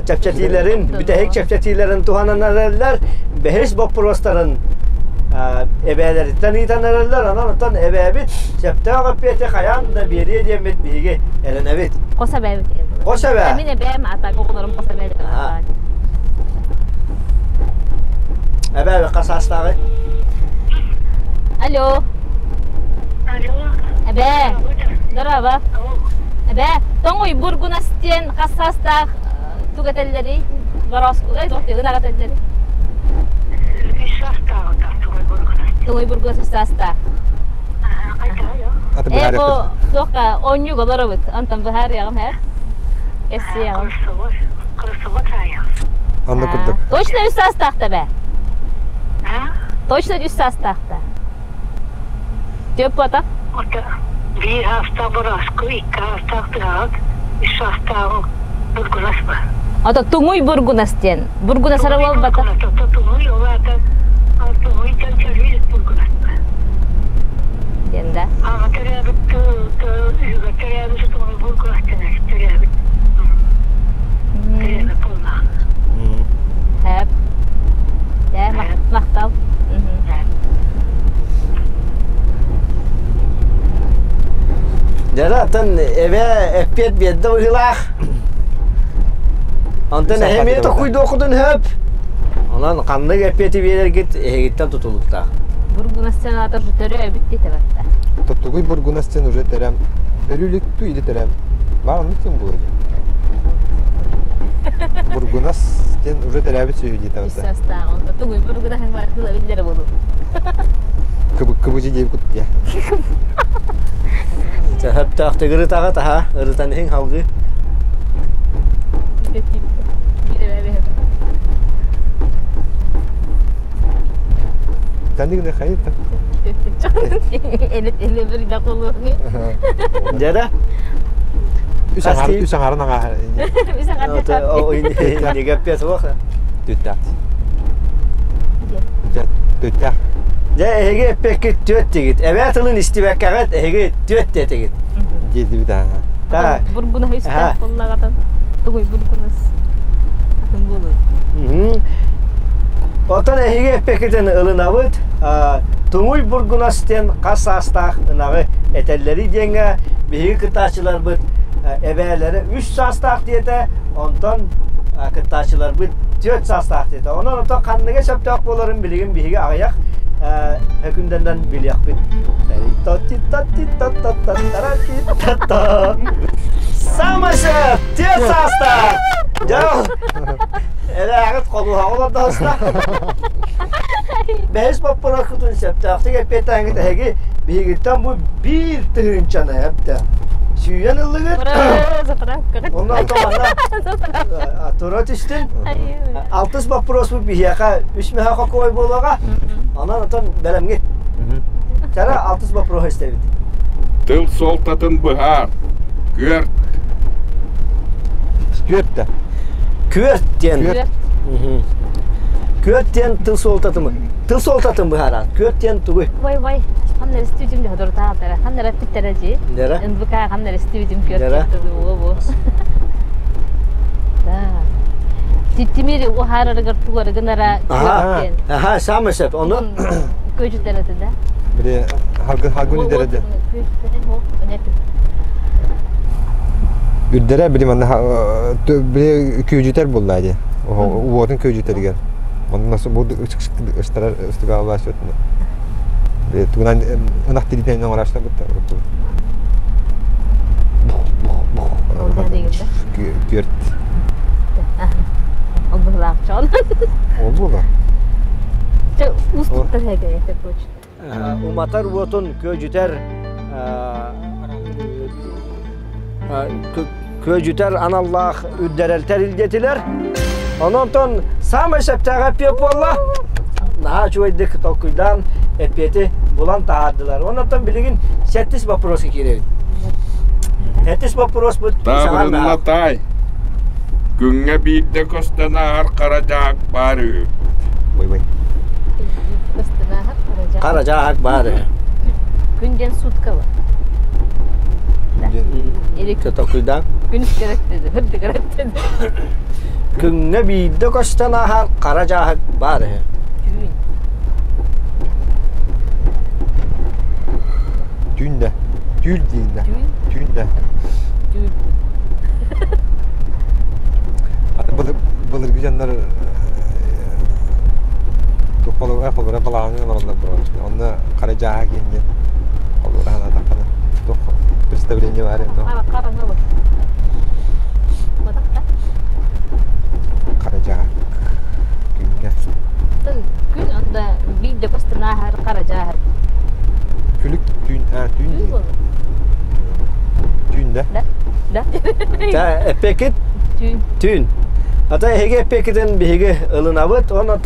чэпчэтиилэрин, бүтэһик чэпчэтиилэрин туһанан эрэллэр. Бэһис боппуруостарын эбээлэриттэн ыытан эрэллэр. Онон оттон эбээбит сөптөөх эппиэти хайаан да биэриэ диэммит биһиги эрэнэбит. Хос эбээбит. Хос эбээ. Мин эбээм, а так оҕолорум хос эбээлэр. Эбээ хас саастааҕый? Алло. Алло. Эбээ. Здорово. Эбээ, тоҥуй бургунас диэн хас саастаах туг этэллэрий? Борооску, эй, туох диэн этэллэрий? Үс саастааҕыта тугай бургунас. Тугай бургунас үс саастаах. Ээ, бу туохха оонньууга олоробут. Онтон быһаарыаҕым, һэ? Кэпсиэҕим. Кырсыбат аайа. Онно курдук. Точно үс саастаахта бэ? Точно үс саастаахта. Түөп буота? Биир саастаах борооску, икки саастаах тыһаҕат, үс саастааҕы бургунас ба. Ото туҥуй бургунас диэн. Бургунас эрэ буолбата. Туҥуй ол аата туҥуй диэн төрүүр бургунас ба. Диэн да. Аҕа төрөөбүт үһүгэр төрөөбүт туҥуй бургунас диэн төрөөбүт. Төрөөбүт буоллаах. Хэп. Дэ махтал. Дьэ, атын эбэ эппиэт биэрдэ быһыылаах. Онтон эһэмиэ токуйдуоххутун сөп. Онон ханнык эппиэти биэрэргит эһигиттэн тутулуктаах. Бургунас сенаатор төрөөбүт диэтэ батта. Тоттугуй Бургунас диэн уже төрөм. Өрүүлүктүү или төрөм. Баар оннук диэн буолар. Бургунас диэн уже төрөөбүт сүөһү диэтэ Үс саастаах. Тугуй Бургунаһын бар тыла биллэрэ буолуо. Кыбы кыбыжы диэбит кут дия. Сөптөөхтүк ырытаҕа таһа, ырытан иһиҥ халгыы. Тәнигіне хайыта. Дьэ Үс аҥаар үс аҥаарын аҥаар. Иннигэ суох. Түттээх. Түттээх. Дьэ эһиги эппеккит түөт дигит. Эбээ тылын истибэккэҕит эһиги түөт диэтигит. Диэтибит аа. Так. Бургуна үстээх буоллаҕатан тугуй бургунас атын буолуой. Оттон эһиги эппеккитин ылынабыт. Туҥуй бургунас диэн хас саастаах ынаҕы этэллэрий диэҥҥэ биһиги кыттааччыларбыт эбээлэрэ үс саастаах диэтэ, онтон кыттааччыларбыт түөрт саастаах диэтэ. Онон оттон ханныга сөптөөх буоларын билигин биһиги аҕыйах өкүндэнэн билиэхпит. Самый сөп, түөрт саастаах! Дьэ, Элээҕит холуһаҕа олордоһуста. Бэһис боппуруоскутун сөптөөхтүк эппиэттээҥҥит эһиги биһигиттэн бу биир тыһыынчаны эптэ. Сүүйэн ыллыгыт. Онно манна тура түстүн. Алтыс боппуруоспут биһиэхэ үс мөһө хокуой буолуоҕа. Онон отон бэлэмҥит. Чара алтыс боппуруоһу истэбит. Тыл суолтатын быһаар. Күөрт. Күөрт да. Күөрт диэн. Күөрт диэн тыл суолтатын тыл суолтатын быһаарар. Күөрт диэн тугуй? Вай вай. Ханна эстибитим дьэ дуртаатара. Ханна эрэппиттэрэ дии. Дера. НВК ханна эстибитим күөрт диэн бу. Да. Тимир уһаарарыгар тугары гынара күөрт диэн. Аха, самый сөп. Ону Көжүтэр этэ да. Били халгын халгын үдэрэ Үрдэрэ били манна били күөдьүтэр буолла дии. Уотун күөдьүтэригэр. Онно бу ыстарар ыстыгааллаа сөтүнэ. Били тугунан ынах тиритэн оҥорашта бытта. Күөрт. Ол быһылаах чон. Ол буолар. Уустуктар это точно. Уматар уотун күөдьүтэр. Күөдьүтэр аналлаах үрдэрэлтэр илдьэтилэр. Онон саамай сөптөөх эппиэт буолла. Наһаа үчүгэйдик толкуйдаан эппиэти булан таһаардылар. Онон билигин сэттис вопроска киирэбит. Сэттис вопроспут Таабырынна таай. Күҥҥэ биирдэ көстөн ааһар хара дьаак баар үһү. Бый-бый. Көстөн ааһар хара дьаак. Хара дьаак баар үһү. Күн диэн сутка бар. Или Толкуйдаан. күн керектеди, хырды керектеди. Күҥҥэ биирдэ көстөн ааһар хара дьааһык баар үһү. Түүн. Түүн да. Түүл диин да. Түүн. Түүн да. Түүн. Былыргы дьоннор холобура балаҕаҥҥа олороллор буолар. Онно хара дьааһа киэн диэн холобура санаатаххына туох представление баар эбит Хараҥа бу. Матахта. Хара дьааһа. Күҥҥэ. Күн онда биирдэ көстөн ааһар хара дьааһар. Күлүк түүн а түүн Түүн диир. буолар. Түүн да? Да. Да. Та эппекит Түүн. Түүн. Ата эһиги эппекитин биһиги ылынабыт. Онон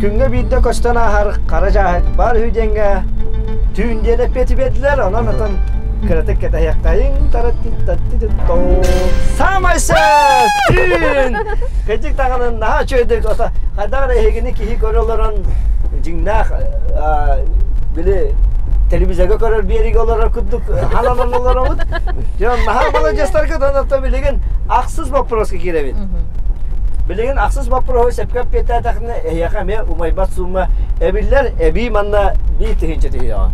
күҥҥэ биирдэ көстөн ааһар хара дьааһык баар үһү диэҥҥэ түүн диэн эппиэти биэрдилэр. Онон отон кыратык кэтэһиэхтэйиҥ тараттиттаттитто Самай сөп! Түүн! Кырдьык даҕаны наһаа үчүгэйдик ото хайдах эрэ эһигини киһи көрө олорон дьиҥнээх били телевизорга көрөр биэриигэ олорор курдук халанан олоробут. Дьон наһаа маладьыастаргыт онон билигин ахсыс вопроска киирэбит. Билигин ахсыс вопроһу сөпкө эппиэттээтэхинэ эһиэхэ эмиэ умайбат сумма эбиллэр, эбии манна биир тыһыынча түһүөҕэ.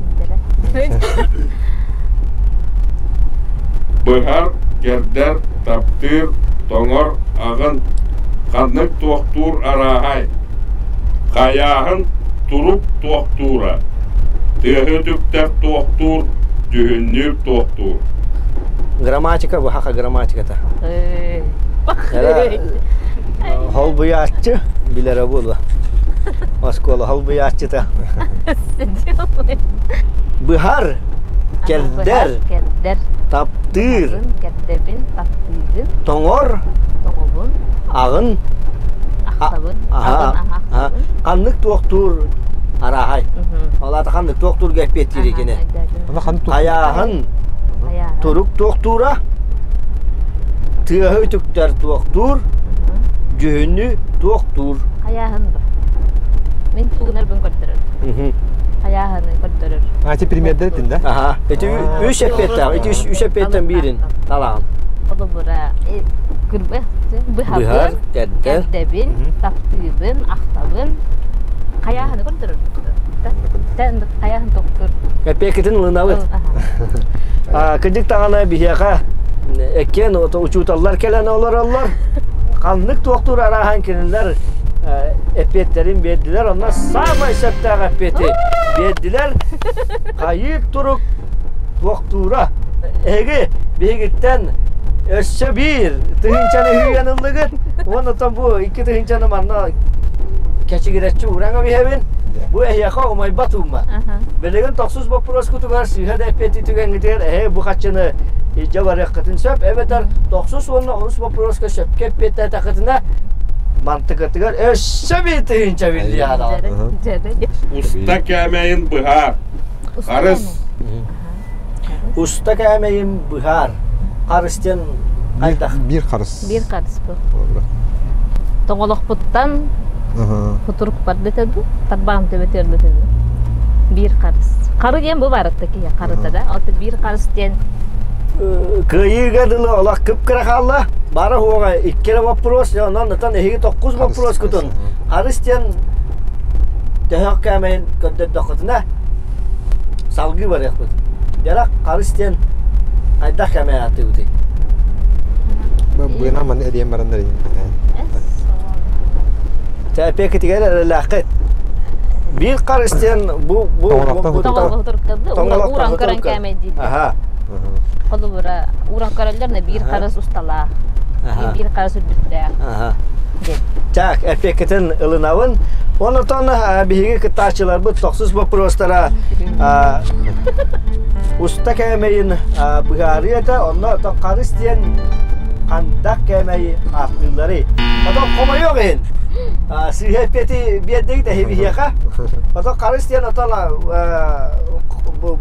Быһар, кэрдэр, таптыыр, тоҥор, аҕын, ханнык туохтуур арааһай, хайааһын турук туохтуура, тыаһы үтүктэр туохтуур, дьүһүннүүр туохтуур. Грамматика бу хаха грамматиката. Холбуйааччы билэрэ буолуо. Оскуола холбуйааччыта. Быһар, кэрдэр, кэрдэр, таптыыр, кэрдэбин, таптыыбын, тоҥор, тоҥобун, аҕын, ахтабын, аҕын, ахтабын. Ханнык туохтуур арааһай. Ол аата ханнык туохтуурга эппиэттиир кини. Хайааһын, турук туохтуура, тыаһы үтүктэр туохтуур, дьүһүнү туохтуур. Хайааһын ба. Мин тугунарбын көрдөрөр. Хайааһыны көрдөрөр. А, ти примердер этин да? Аха. Ити үс эппиэттээх. Ити үс эппиэттэн биирин талаҕын. Холобура, күрбэ быһабын, кэрдэбин, таптыыбын, ахтабын. Хайааһыны көрдөрөр. Тэн хайааһын токтур. Эппиэккитин ылынабыт. Кырдьык даҕаны биһиэхэ эккиэн учууталлар кэлэн олороллор. Ханнык туохтуур арааһан кинилэр эппиэттэрин биэрдилэр. Онно саамай сөптөөх эппиэти биэрдилэр. Хайыык турук туохтуура. Эһиги биһигиттэн өссө биир тыһыынчаны үһүйэн ыллыгыт. Уонна оттон бу икки тыһыынчаны манна кэчигирэччи ууран кэбиһэбин. Бу эһиэхэ умайбат уума. Билигин тохсус боппуруоскутугар сыыһа да эппиэти түгэҥҥитигэр эһи бу хаччыны илдьэ барыаххытын сөп эбэтэр тохсус уонна онус боппуруоска сөпкө эппиэттээтэххитинэ мантыкытыгар өссө биир тыһыынча биллиэ Уста кээмэйин быһаар. Харыс. Уста кээмэйин быһаар. Харыс диэн хайдах? Биир харыс. Биир харыс бу. Тоҥолохпуттан кутурук барда дуу, тарбаҕым төбөтүгэр дуу. Биир харыс. Хары диэн бу барытта киһи харыта да. Оттон биир харыс диэн Кыайыыга дылы олох кып-кыра хаалла. Бара хуоҕа икки эрэ вопрос, онон ытан эһиги токкус вопроскутун харыс диэн төһөх кээмэйин көрдөрдөххүтүнэ салгыы барыахпыт. Дьара харыс диэн хайдах кээмэй ааттыыбытый? Быынан манна эриэн бараннар Тэпиэкитигэр эрэлээххит. Биир харыс диэн бу бу Тоҥолохтон көрөн кээмэйдиир. Аха. Холобура, ууран көрөллөр биир харыс усталаах, биир харыс үрдүктээх. Так, эппиэккитин ылынабын. Онтон биһиги кыттааччыларбыт тохсус боппуруостара уста кээмэйин быһаарыы этэ, онно отон харыс диэн хандах кээмэйи ааттыылларый. Отон хомойуох иһин сыыһа эппиэти биэрдигит эһи биһиэхэ. Отон харыс диэн отон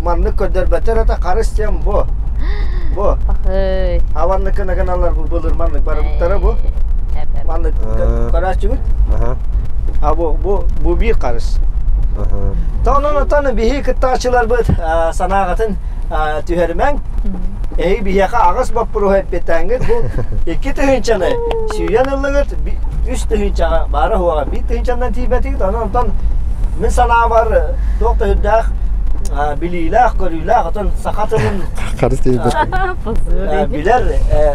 маннык көрдөрбөттөр это харыс диэн бу. Бу. Аваннык гыналар бу былыр маннык барыбыттара бу. Маннык көрөөччүгүт. А бу бу бу биир харыс. Онон отон биһи кыттааччыларбыт санааҕытын түһэримэҥ. Эһи биһиэхэ аҕыс боппуруоһу эппиэттээҥҥит бу 2 тыһыынчаны сүүйэн ыллыгыт, 3 тыһыынчаҕа баара суоҕа 1 тыһыынчанан тиийбэтигит. Онон онтон мин санаабар туох да үрдээх билиилээх, көрүүлээх, отон саха тылын Харыс тиийбэт. билэр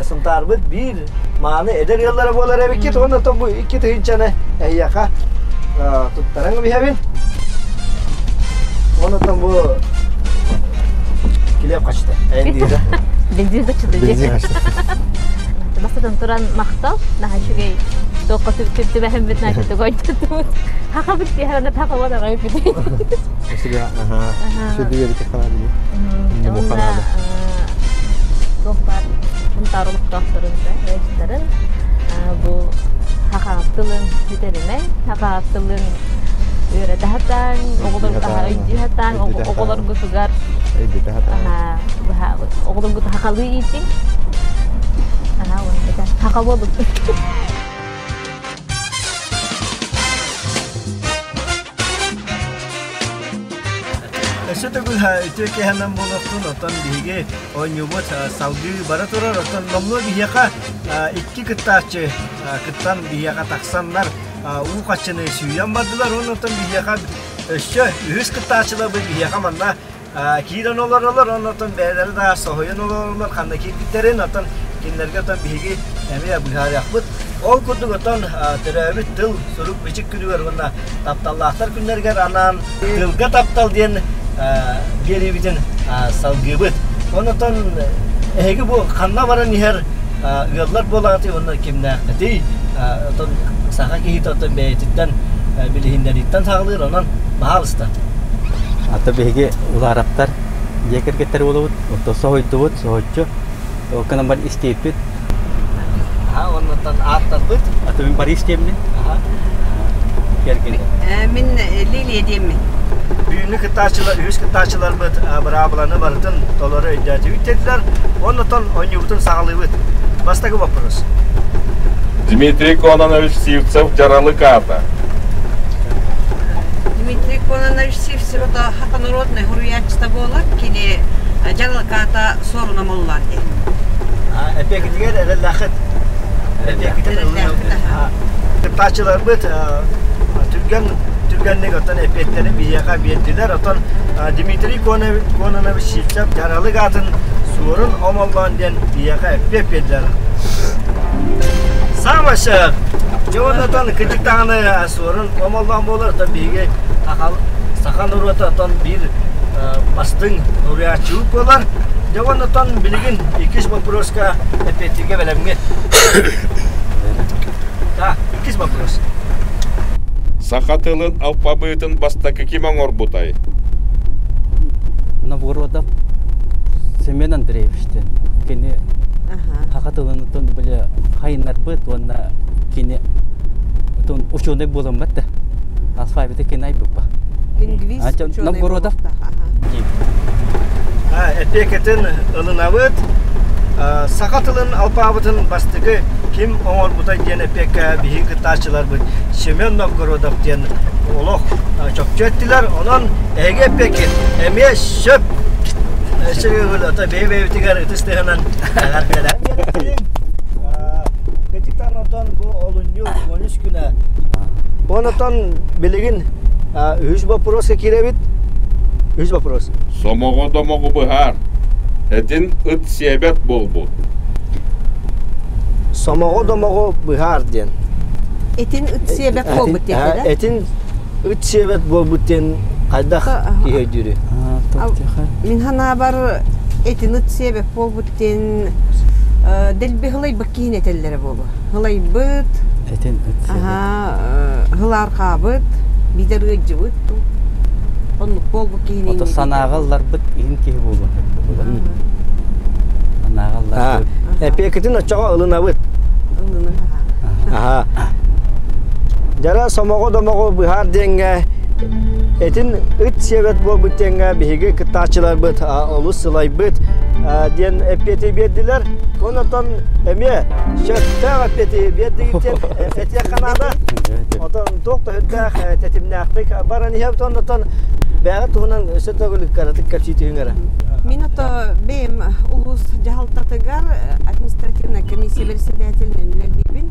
Сунтаарбыт биир мааны эдэр ыаллара буолар эбиккит. Уонна оттон бу 2 тыһыынчаны эһиэхэ туттаран биһэбин. Онтон бу килиэп хачта. Эндиирэ. Бензин хачта. Бензин хачта. Бастатан туран махтал, наһаа үчүгэй. Туохха түбэһэммит наһаа түгойдутубут. Хахабыт тиһэрэнэ тахабат аҕай бит. Өсүгө аха. Сүдү берики ханаады. Бу ханаады. Туох баар Сунтаар олохтоохторун да, ыалдьыттарын бу саха тылын сүтэримэҥ, саха тылын үөрэтэ сатааҥ, оҕолорго өйдүү сатааҥ, оҕолоргутугар Өйдүтэ сатааҥ. оҕолоргуту сахалыы иитиҥ. Аха, уонна саха буолуҥ. Өссө төгүл үтүө киэһэнэн буолуохтун, оттон биһиги оонньуубут салгыы бара турар. Оттон номнуо биһиэхэ икки кыттааччы кыттан биһиэхэ тахсаннар уу хаччыны сүүйэн бардылар. Уонна оттон биһиэхэ өссө үһүс кыттааччыларбыт биһиэхэ манна киирэн олороллор. Уонна оттон бэйэлэрэ да соһуйан олороллор ханна киирбиттэрин. Оттон кинилэргэ оттон биһиги эмиэ быһаарыахпыт. Ол курдук оттон төрөөбүт тыл, сурук-бичик күнүгэр уонна тапталлаахтар күннэригэр анаан Тылга таптал диэн биэриибитин салгыыбыт. Онтон эһиги бу ханна баран иһэр ыаллар буолаҕытый уонна кимнээххитий? Оттон саха киһитэ оттон бэйэтиттэн билиһиннэрииттэн саҕалыыр, онон баһаалыста. Ата биһиги улаараптар дьиэ кэргэттэр буолабыт, оттон соһуйдубут, соһуччу. Ол гынан баран истиэппит. Аха, оннуттан ааттарбыт. Ата мин Борис диэммин. Аха. Кэргэним. Мин Лилия диэммин. Бүгүҥҥү кыттааччылар, үһүс кыттааччыларбыт быраабыланы барытын толору өйдөөтүбүт диэтилэр. Оннуттан оонньуубутун саҕалыыбыт. Бастакы вопрос. Дмитрий Кононович Сивцев дьаралык аата. Дмитрий Кононович Сивцев это саха народнай суруйааччыта буолар. Кини дьаралык аата суоруна моллоон диэн. Эпиэкитигэр эрэллээххит. Эпиэкитин Кыттааччыларбыт түргэн түргэнник оттон эпиэттэри биһиэхэ биэрдилэр. Оттон Дмитрий Кононович Сивцев дьаралык аатын Суорун Омоллоон диэн биһиэхэ эппиэт биэрдилэр. Саамай сөп. Дьэ оннотон кырдьык даҕаны Суорун Омоллоон буолар, оттон биһиги саха норуота оттон биир бастыҥ уруйааччыбыт буолар. Дьэ оннотон билигин иккис боппуруоска эппиэттииргэ бэлэмҥит. Да, иккис вопрос. Саха тылын алпабыытын бастакы ким оҥорбутай? Новгородов Семен Андреевичтен кини саха тылын били хайыннарбыт уонна кини ученый буолан да алфавиты кини айбыппа. Лингвист ученый Новгородов. Эпиэкэтин ылынабыт. Саха тылын алпаабытын бастакы ким оҥорбута диэн эпиэккэ биһиги кыттааччыларбыт Семен Новгородов диэн олох чопчу эттилэр. Онон эһиги эпиэккит эмиэ сөп. Өссө бэйэ-бэйэбитигэр ытыс тыаһынан эҕэрдэлээн биэриэхтэрин. Кытыктан отон бу олунньу 13 күнэ. Онотон билигин үһүс боппуруоска киирэбит. Үһүс вопрос. Сомоҕо домоҕу быһаар. Этин ыт сиэбэт буолбут. Сомоҕо домоҕу быһаар диэн. Этин ыт сиэбэт буолбут диэн да? Этин ыт сиэбэт буолбут диэн хайдах киһи өйдүүрүй? Мин санаабар этин ыт сиэбэт буолбут диэн дэлби хылайбыт киһини этэллэрэ буолуо. Хылайбыт, Этин ыт сиэбэт. хылаархаабыт, биитэр ыалдьыбыт. Оннук буолбут киһини Ото санааҕа ылларбыт иһин киһи буолуон сөп буолуо. Санааҕа ылларбыт. Эпиэкитин оччоҕо ылынабыт. Ылына. Аха. Дьара сомоҕо домоҕу быһаар диэҥҥэ этин ыт сиэбэт буолбут диэҥҥэ биһиги кыттааччыларбыт олус сылайбыт диэн эппиэти биэрдилэр. Онтон эмиэ сөптөөх эппиэти биэрдигит диэн этиэххэ наада. Отон туох да сүрдээх тэтимнээхтик баран иһэбит оннотон бэйэҕит туһунан өссө төгүл кыратык кэпсии түһүҥ эрэ. Мин ото бэйэм улуус дьаһалтатыгар административнай комиссия председателинэн үлэлиибин.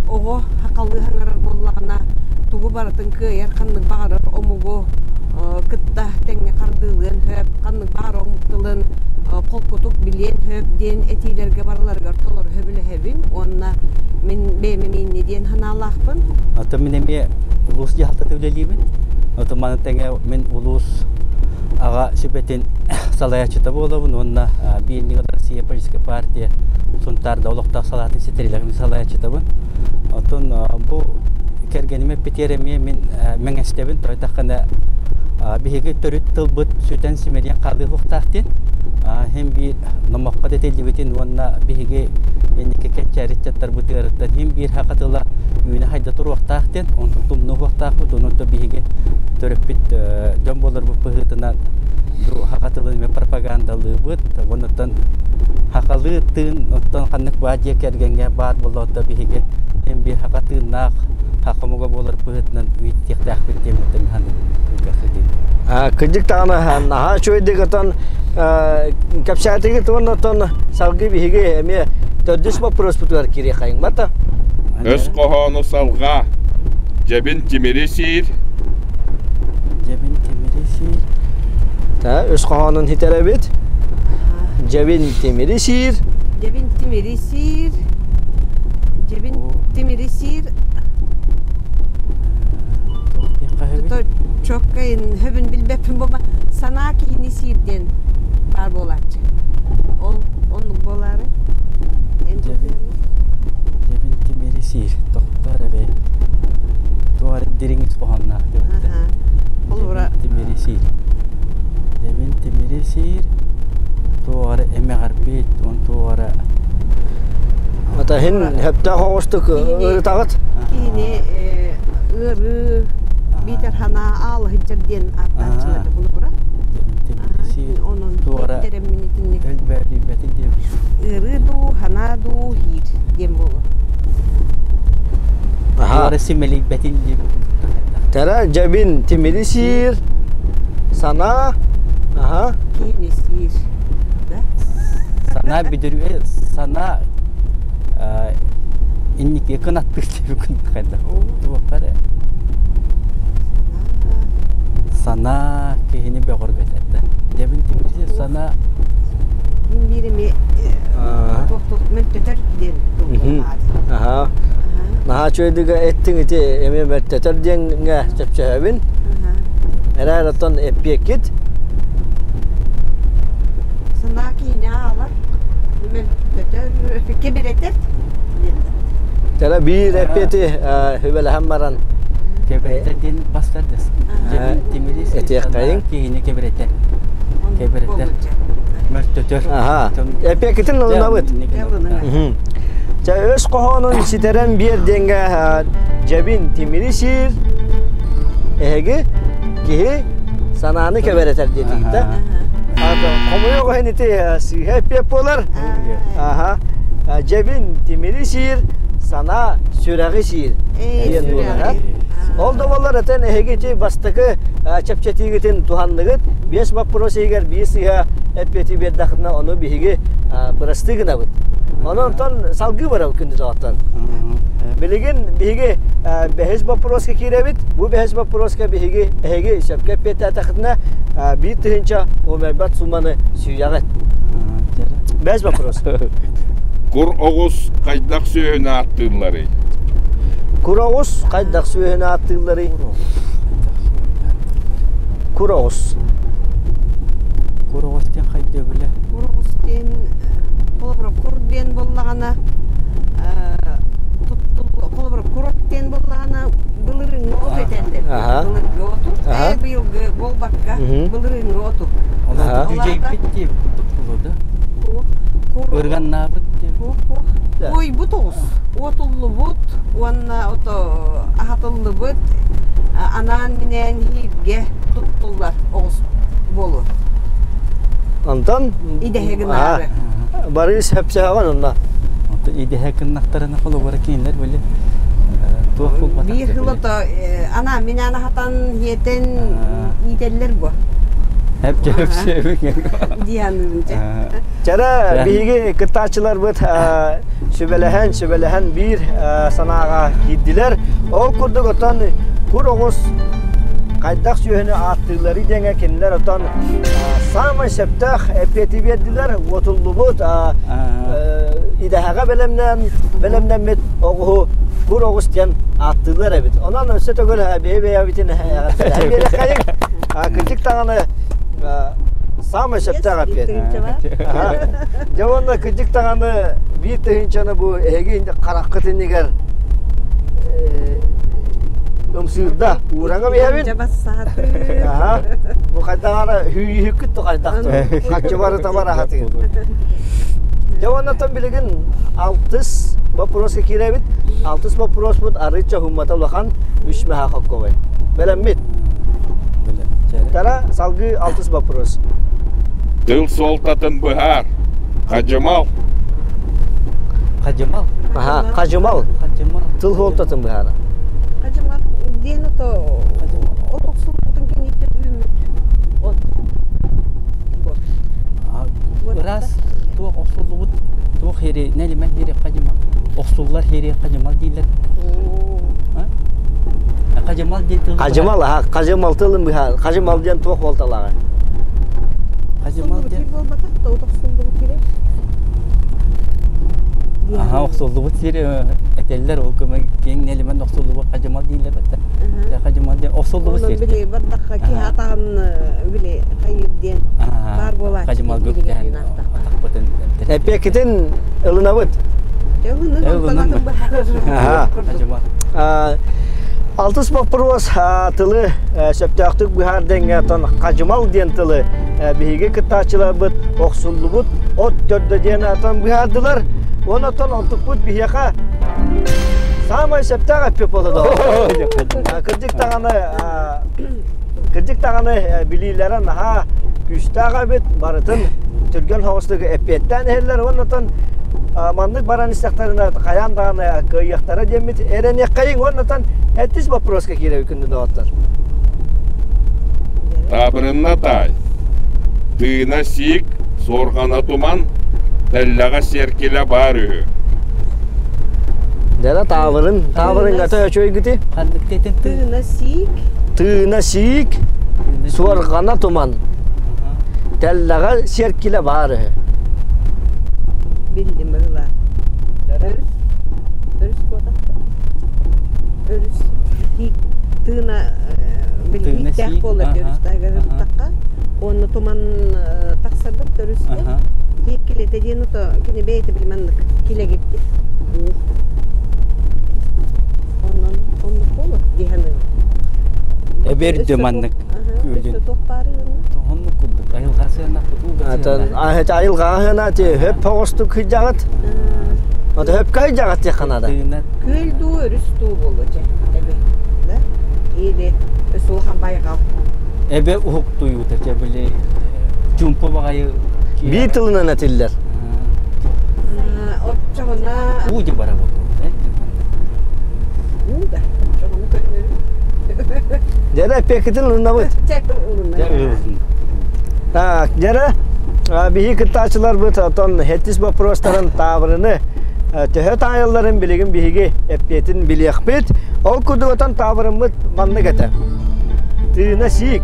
Оҕо хахалыы хаҥарар буоллаҕына тугу барытын кыайар ханнык баҕарар омугу кытта тэҥҥэ хардыылыан сөп, ханнык баҕарар омук тылын холкутук билиэн сөп диэн этиилэргэ барыларыгар толору сөбүлэһэбин уонна мин бэйэм эмиэ диэн санаалаахпын. Оттон мин эмиэ улуус дьаһалтата үлэлиибин. Оттон маны тэҥэ мин улуус аҕа сүбэтин салайааччыта буолабын уонна Биирник Россия политическая партия Сунтаарда олохтоох салаатын ситэрилэрин салайааччытабын. Оттон бу кэргэним эппитигэр эмиэ мин мэҥэстэбин тойтаххына биһиги төрүт тылбыт сүтэн симэлийэн хаалыахтаах диэн хим биир номоххо этиллибитин уонна биһиги инники кэнчээри ыччаттарбытыгар хим биир хака тыла үүнэ хайда туруохтаах диэн онтон тумнуохтаахпыт онон биһиги төрөппүт дьон буоларбыт быһыытынан хака тылын эмиэ пропагандалыыбыт оннуттан хахалыы тыын оттон ханнык баар дьиэ кэргэҥҥэ баар буоллаҕына биһиги эн биир хака тыыннаах хахомуга буолар быһыытынан үйэтитиэхтээхпит диэн Кырдьык даҕаны наһаа үчүгэйдик отон кэпсээтигит уонна оттон салгыы биһиги эмиэ төрдүс боппуруоспутугар киириэххэйиҥ бата. Өс хоһоону салҕаа. Дьэбин тимири сиир. Дьэбин тимири сиир. Та өс хоһоонун хитэрэбит. Дьэбин тимири сиир. Дьэбин тимири сиир. Дьэбин тимири сиир. Тута чоккайын хөбүн билбэппин буолба санаа киһини сиир диэн баар буолааччы. Ол оннук буолаары. Дьэбин Дьэбин тимири сиир. Тохтоор эбээ. Туох эрэ дириҥ ис хоһоонноох диэбиттэр. Холобура Тимири сиир. Дьэбин тимири сиир. Туох эрэ эмэҕирбит, он туох эрэ Ата иһин сөптөөх оҕустук ырытаҕыт. Киһини ыарыы биитэр санаа аалыһыдьар диэн ааттааччылар холобура. Онон эттерэммин итинник. Өлбөөдүйбэтин диэбит. Ыарыы дуу, санаа дуу хиир диэн буолуо. Туора симэлийбэтин диэбит. Тара дьэбин тимири сиир, санаа, аха. Киһини сиир. Да? Санаа бүдүрү санаа инники кынаттыыр диэбиккин хайдах туохха эрэ санаа киһини бөҕөргөтөр да дьэбин тимири санаа Мин биир эми туох туох мөлтөтөр диэн Аха. Наһаа үчүгэйдик эттиҥ ити эмиэ мөлтөтөр диэҥҥэ сөпсөһөбүн. Эрээр оттон эппиэккит Санаа киһини аалар, мөлтөтөр, кэбирэтэр Тара биир эппиэти хүбэлэһэн баран Кэбирэтэр диэн бастар да тимири этиэхтэйиҥ. Киһини кэбирэтэр. Кэбирэтэр. Мөлтөтөр. Аха. Эппиэккитин ылынабыт. Чэ өс хоһоонун ситэрэн биэр диэҥҥэ дьэбин тимири сиир эһиги киһи санааны кэбэрэтэр диэтигит да. Хомойуох иһин ити сыыһа эппиэт буолар. Аха. Дьэбин тимири сиир, санаа сүрэҕи сиир диэн буолар. Ол да буоллар этэн эһиги ити бастакы чэпчэтиигитин туһанныгыт. Биэс боппуруос иһигэр биир сыыһа эппиэти биэрдэххитинэ ону биһиги бырастыы гынабыт. Онон онтон салгыы барабыт күндү доҕоттор. Билигин биһиги бэһис боппуруоска киирэбит. Бу бэһис боппуруоска биһиги эһиги сөпкө эппиэттээтэххитинэ 1 тыһыынча умайбат сумманы сүүйэҕит. Бэс вопрос. Кур оҕус хайдах сүөһүнү ааттыылларый? Кур оҕус хайдах сүөһүнү ааттыылларый? Кур оҕус. Кур оҕус диэн хайдыы билэ? Кур оҕус диэн холобура кур диэн буоллаҕына холобура курот диэн буоллаҕына былырыҥҥы от этэллэр. Былыргы оту. быйылгы буолбакка былырыыҥҥы оту. Дьүдьэйбит диэбит курдук буолуо да? Ырганнаабыт диэбит. Уойбут оҕус. Уотуллубут уонна ото аһатыллыбыт анаан-минээн иһииргэ туттуллар оҕус буолуо. Онтон идэһэ гынаары. Бары сөпсөһөҕүн онно. Онтон идэһэ гыннахтарына холобура кинилэр били туох булбатах. Биир сыл ото анаан-минээн аһатан иэтэн иитэллэр бу. Дианыбын чэ. Чара биһиги кыттааччыларбыт сүбэлэһэн, сүбэлэһэн биир санааҕа киирдилэр. Ол курдук отон кур оҕус хайдах сүөһүнү ааттыыллары диэҥэ кинилэр отон саамай сөптөөх эппиэти биэрдилэр. Уотуллубут идэһэҕэ бэлэмнээн бэлэмнэммит оҕуһу кур оҕус диэн ааттыыллар эбит. Онон өссө төгүл бэйэ-бэйэбитин эҕэрдэлэһэн Кырдьык даҕаны саамай сөптөөх эппиэт. Дьэ уонна кырдьык даҕаны биир тыһыынчаны бу эһиги хараххыт иннигэр ымсыырда уураҥа биһэбин. Бу хайдаҕара хүүйүһүккүт то хайдах хаччы бары табар аһатыгын. Дьэ уонна билигин алтыс вопроска киирэбит. Алтыс вопроспут арыычча хуммата улахан үс мэһэ хокковай. Бэлэммит. Тара салгыы алтыс вопрос. Тыл суолтатын быһаар. Хадьымал. Хадьымал. Аха, хадьымал. Хадьымал. Тыл суолтатын быһаар. Хадьымал диэн ото от охсуллубутун кэнниттэн үүммүт от. Ыраас туох охсуллубут туох хири нэлимэн хири хадьымал охсуллар хири хадьымал дииллэр. Хадьымал диэн тыл. Хадьымал, аха, хадьымал тылын быһаар. Хадьымал диэн туох буолталааҕый? Хадьымал диэн буолбатах да охсуллубут сири. Аха, охсуллубут сир этэллэр ол көмө киэҥ нэлимэн охсуллубут хадьымал дииллэр бэтэ. Хадьымал диэн охсуллубут сир. Били бардахха киһи атаҕын били хайыр диэн баар буолааччы. Хадьымал гүктээн атахпытын Эппиэккитин ылынабыт. Алтыс боппуруос тылы сөптөөхтүк быһаар дэҥҥэ отон хадьымал диэн тылы биһиги кыттааччыларбыт охсуллубут от төрдө диэн отон быһаардылар. Уон отон онтукпут биһиэхэ саамай сөптөөх эппиэт буолла. Кырдьык даҕаны кырдьык даҕаны билиилэрэ наһаа күүстээх эбит барытын түргэн соҕустук эппиэттээн иһэллэр уонна оттон маннык баран истэхтэринэ хайаан даҕаны кыайыахтара диэммит эрэниэххэйиҥ уонна оттон эттис боппуруоска киирэбит күндү доҕоттор. Таабырынна таай. Тыына сиик, суорҕана туман, тэллэҕэ сиэркилэ баар үһү. Дьэ таабырын, таабырыҥҥата үчүгэйгити? Ханнык тэтин Тыына сиик. Тыына сиик, суорҕана туман. Тэллэҕэ сиэркилэ баар үһү. Биллим ыла. Өрүс. Өрүс куотах. Өрүс тыына билииттээх буолар өрүс таһыгар ырыттахха уонна туман тахсарбыт өрүскэ тиик килэтэ диэн ото кини бэйэтэ билиманнык килэгирди онон оннук буолуо дии саныыбын Эбэрдэ маннык өссө туох баары Оннук курдук айылҕа сыана Ата айылҕа сыана ти хөп хоҕустук кыйдьаҕыт. Ата хөп кыйдьаҕыт диэххэ наада. Күөл дуу, өрүс дуу буолуо дьэ. Эбэ. Да? Или өссө улахан байҕал. Эбэ уһуктуйуута дьэ били чуумпу баҕайы Биир тылынан этиллэр. Оччоҕуна Уу дьэ бара буолуо. Уу да. Оччоҕуна көннөрү. Дьэрэ эппиэккитин ылынабыт. Так, дьэрэ биһи кыттааччыларбыт отон хеттис боппуруостарын таабырыны төһө таайалларын билигин биһиги эппиэтин билиэхпит. Ол курдук отон таабырыммыт маннык этэ. Тыына сиик,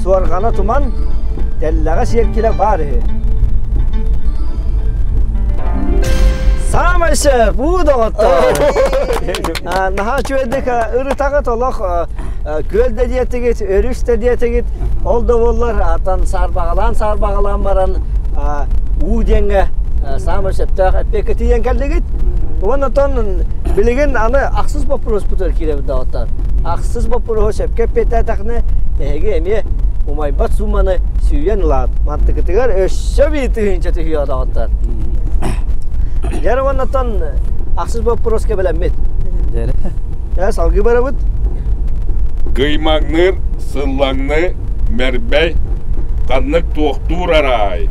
суорҕана туман, тэллэҕэ сиэркилэ баар үһү. Саамай сөп, уу доҕоттор! Наһаа үчүгэйдик ырытаҕыт олох күөл да диэтигит, өрүс да диэтигит. Ол да буоллар атан саарбаҕалаан-саарбаҕалаан баран уу диэҥҥэ саамай сөптөөх эппиэккэ тиийэн кэллигит. Уонна оттон билигин аны ахсыс боппуруоспутугар киирэбит доҕоттор. Ахсыс боппуруоһу сөпкө эппиэттээтэххинэ, эһиги эмиэ умайбат сууманы сүүйэн ылаат, мантыкытыгар өссө биир тыһыынча түһүө доҕоттор. Дьэ, уоннаттан ахсыс боппуруоска бэлэммит. Дьэ, салгыы барабыт. Кыймаҥныыр, сыллаҥны, мэрбэй, ханнык туохтуур араай,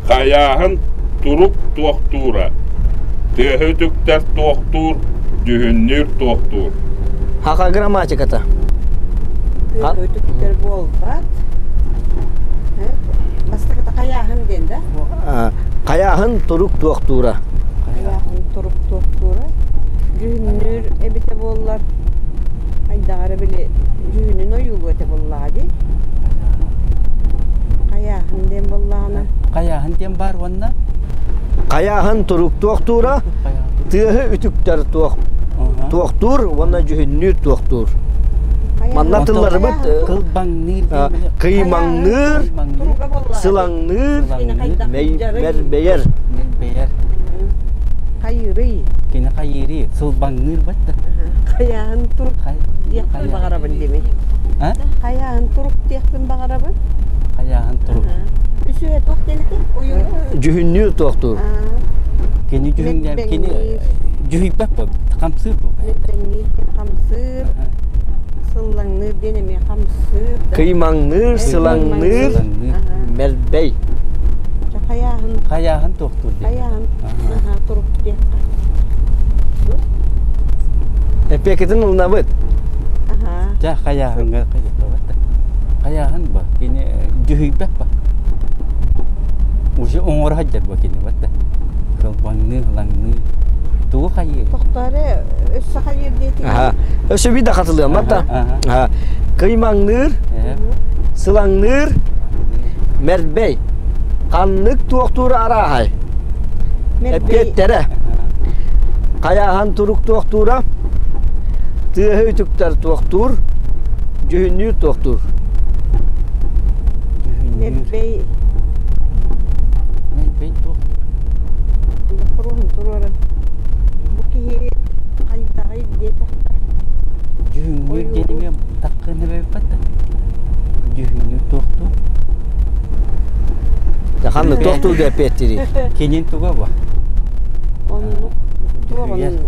хайааһын турук туохтуура, тыаһы үтүктэр туохтуур, дьүһүннүүр туохтуур. Хаха грамматиката. Тыаһы үтүктэр буолбат. Бастакыта хайааһын диэн да? Хайааһын турук туохтуура. Хайааһын турук туохтуура. Дьүһүннүүр эбитэ буоллар хайдаҕа эрэ били дьүһүнүн ойуулуо этэ буоллаҕа дии. Хайааһын диэн буоллаҕына. Хайааһын диэн баар уонна? Хайааһын туруктуохтуура, тыаһы үтүктэр туох туохтуур уонна дьүһүннүүр туохтуур. Манна тылларыбыт кылбаҥныыр, кыймаҥныыр, сылаҥныыр, мэрбэйэр. Мэрбэйэр. Хайыырый. Кини хайыырый, сылбаҥныыр батта. Хайааһын турук диэхпин баҕарабын дими. Хайааһын турук диэхпин баҕарабын. Хайааһын турук. Үсүһэ туох диэн этэй? Дьүһүннүүр туохтуур. Кини дьүһүннээн кини дьүһүйбэт бу хамсыыр бу. Мэттэҥниир диэн хамсыыр, сыллаҥныыр диэн эмиэ хамсыыр. Кыймаҥныыр, сылаҥныыр, мэлбэй. Хайааһын Хайааһын туохтуур диэн. Хайааһын турук диэххэ. Эпиэкитин ылынабыт. Дьэ хайааһыҥҥа хайыахтабат да. Хайааһын ба кини дьүһүйбэт ба. Уже оҥоро сылдьар ба кини бат да. Кылбаҥныы, ылаҥныы. Тугу хайыыр? Тохтоору өссө хайыыр диэтиҥ. Өссө биир да хатылыам батта. Кыймаҥныыр, сылаҥныыр, мэрбэй. Ханнык туохтуур арааһай? Эппиэттэрэ. Хайааһан турук туохтуура, тыаһы үтүктэр туохтуур, дьүһүннүүр туохтуур. Мэрбэй. Мэрбэй туох? Боппуруоһун туруоран. Бу киһи хайдаҕый диэтэххэ. Дьүһүннүүр диэниме таккыны бэйбэт да. Дьүһүннүүр туохтуур? Ханнык туохтуур деп эппиэттири? Кинин туга ба? Оннук туоҕун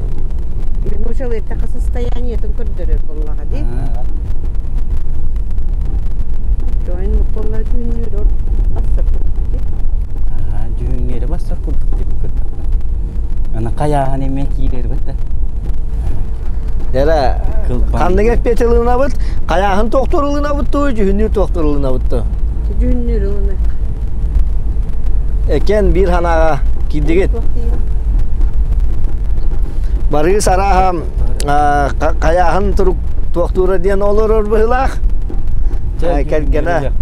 Мучалыттаха состояниетын көрдөрөр буоллаҕа дии. Join буолла дьүһүннүүр бассар курдук дии. Дьүһүннүүрэ бассар курдук деп көрдөхпүн. Аны хайааһын эмиэ киирэр бит да. Эрэ ханнык эппиэт ылынабыт? Хайааһын туохтуур ылынабыт дуу, дьүһүннүүр туохтуур ылынабыт дуу? Дьүһүннүүр ылынык. Экен биир ханаға киирдигит. Барыы сарааһа хайааһын турук туохтуура диэн олорор быһыылаах. Кэргэнэ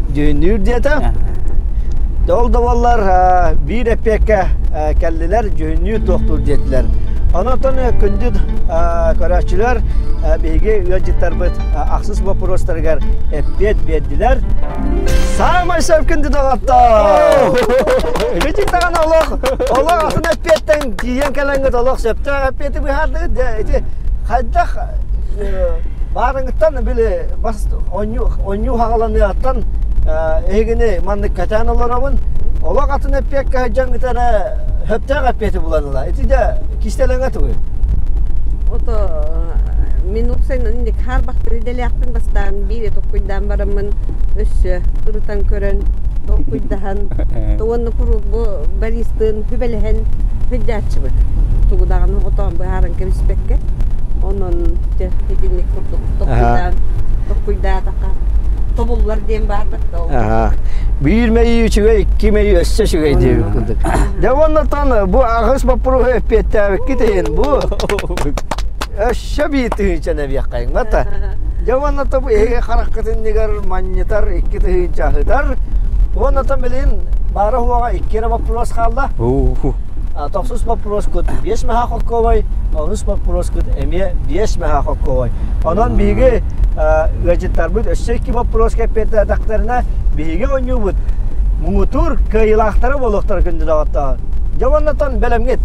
дьүһүннүүр диэтэ. Ол да буоллар биир эппиэккэ кэллилэр дьүһүннүүр туохтуур диэтилэр. Онон күндү көрөөччүлэр биһиги ыалдьыттарбыт ахсыс боппуруостарыгар эппиэт биэрдилэр. Саамай сөп күндү доҕоттор! Кичик даҕаны олох, олох атын эппиэттэн тиийэн кэлэҥҥит олох сөптөөх эппиэти быһаардыгыт. Дьэ, ити хайдах баарыҥыттан били бас онньуу онньуу хаҕаланыаҕыттан эһигини маннык кэтээн олоробун. Олох атын эппиэккэ сылдьаҥҥыт эрэ сөптөөх эппиэти булан ыла. Ити дьэ кистэлэҥэ тугуй? Ото мин уопсайынан инник хаарбахтар идэлээхпин бастаан биир толкуйдаан бараммын өссө ырытан көрөн толкуйдаһан уонна куруук бу Бористыын сүбэлэһэн сылдьааччыбыт тугу даҕаны отоон быһааран кэбиспэккэ онон итинник курдук толкуйдаан толкуйдаатахха тобуллар диэн баарбат да ол Биир мэйии үчүгэй, икки мэйии өссө үчүгэй диэбит курдук. Дьэ уоннаттан бу аҕыс боппуруоһу эппиэттээбиккит иһин бу өссө биир тыһыынчаны эбиэххэйиҥ бата. Дьэ уонна бу эһиги хараххыт иннигэр манньытар икки тыһыынча аһытар. Уонна билин баара хуоҕа икки эрэ боппуруос хаалла. Тохсус боппуруоскут биэс мэһэ хоккуобай, онус боппуруоскут эмиэ биэс мэһэ хоккуобай. Онон биһиги ыалдьыттарбыт өссө икки боппуруоска эппиэттээтэхтэринэ биһиги оонньуубут муҥутуур кыайыылаахтара буолуохтара күндү доҕоттоор. Дьэ уоннатан бэлэмҥит.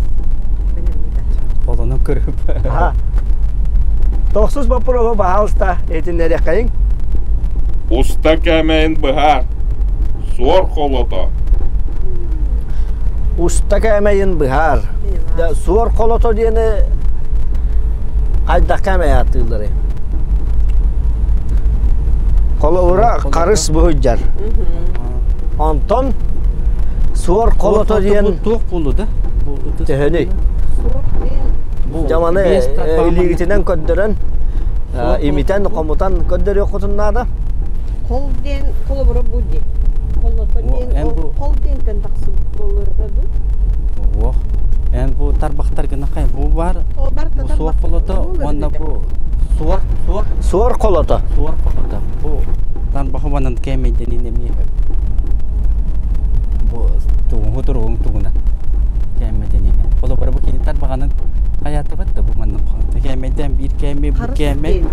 Холонон көрүп. Тохсус боппуруоһу баһаалыста иһитиннэриэххэйиҥ. Уста кээмэйин быһаар. Суор холото. Уста кээмэйин быһаар. Суор холото диэни хайдах кээмэй ааттыылларый? Холобура харыс буһуйдьар. Онтон суор холото диэн туох буолу да? Төһөнүй? Дьаманы илиигитинэн көрдөрөн, имитэн, хомутан көрдөрүөххүтүн наада. Хол диэн холобура бу диэн. Холото диэн хол диэнтэн тахсыбыт буолуорга ду? Ох, эн бу тарбахтаргына хай бу бар. Бу суор холото уонна бу суор суор суор холото. Суор холото. Бу тарбахы кээмэйдэнин эмиэ бу тугун туругун тугуна кээмэйдэнин. Холобура бу кини тарбаҕанын хайаатыбат да бу маннык кээмэйдэн биир кээмэй бу кээмэй.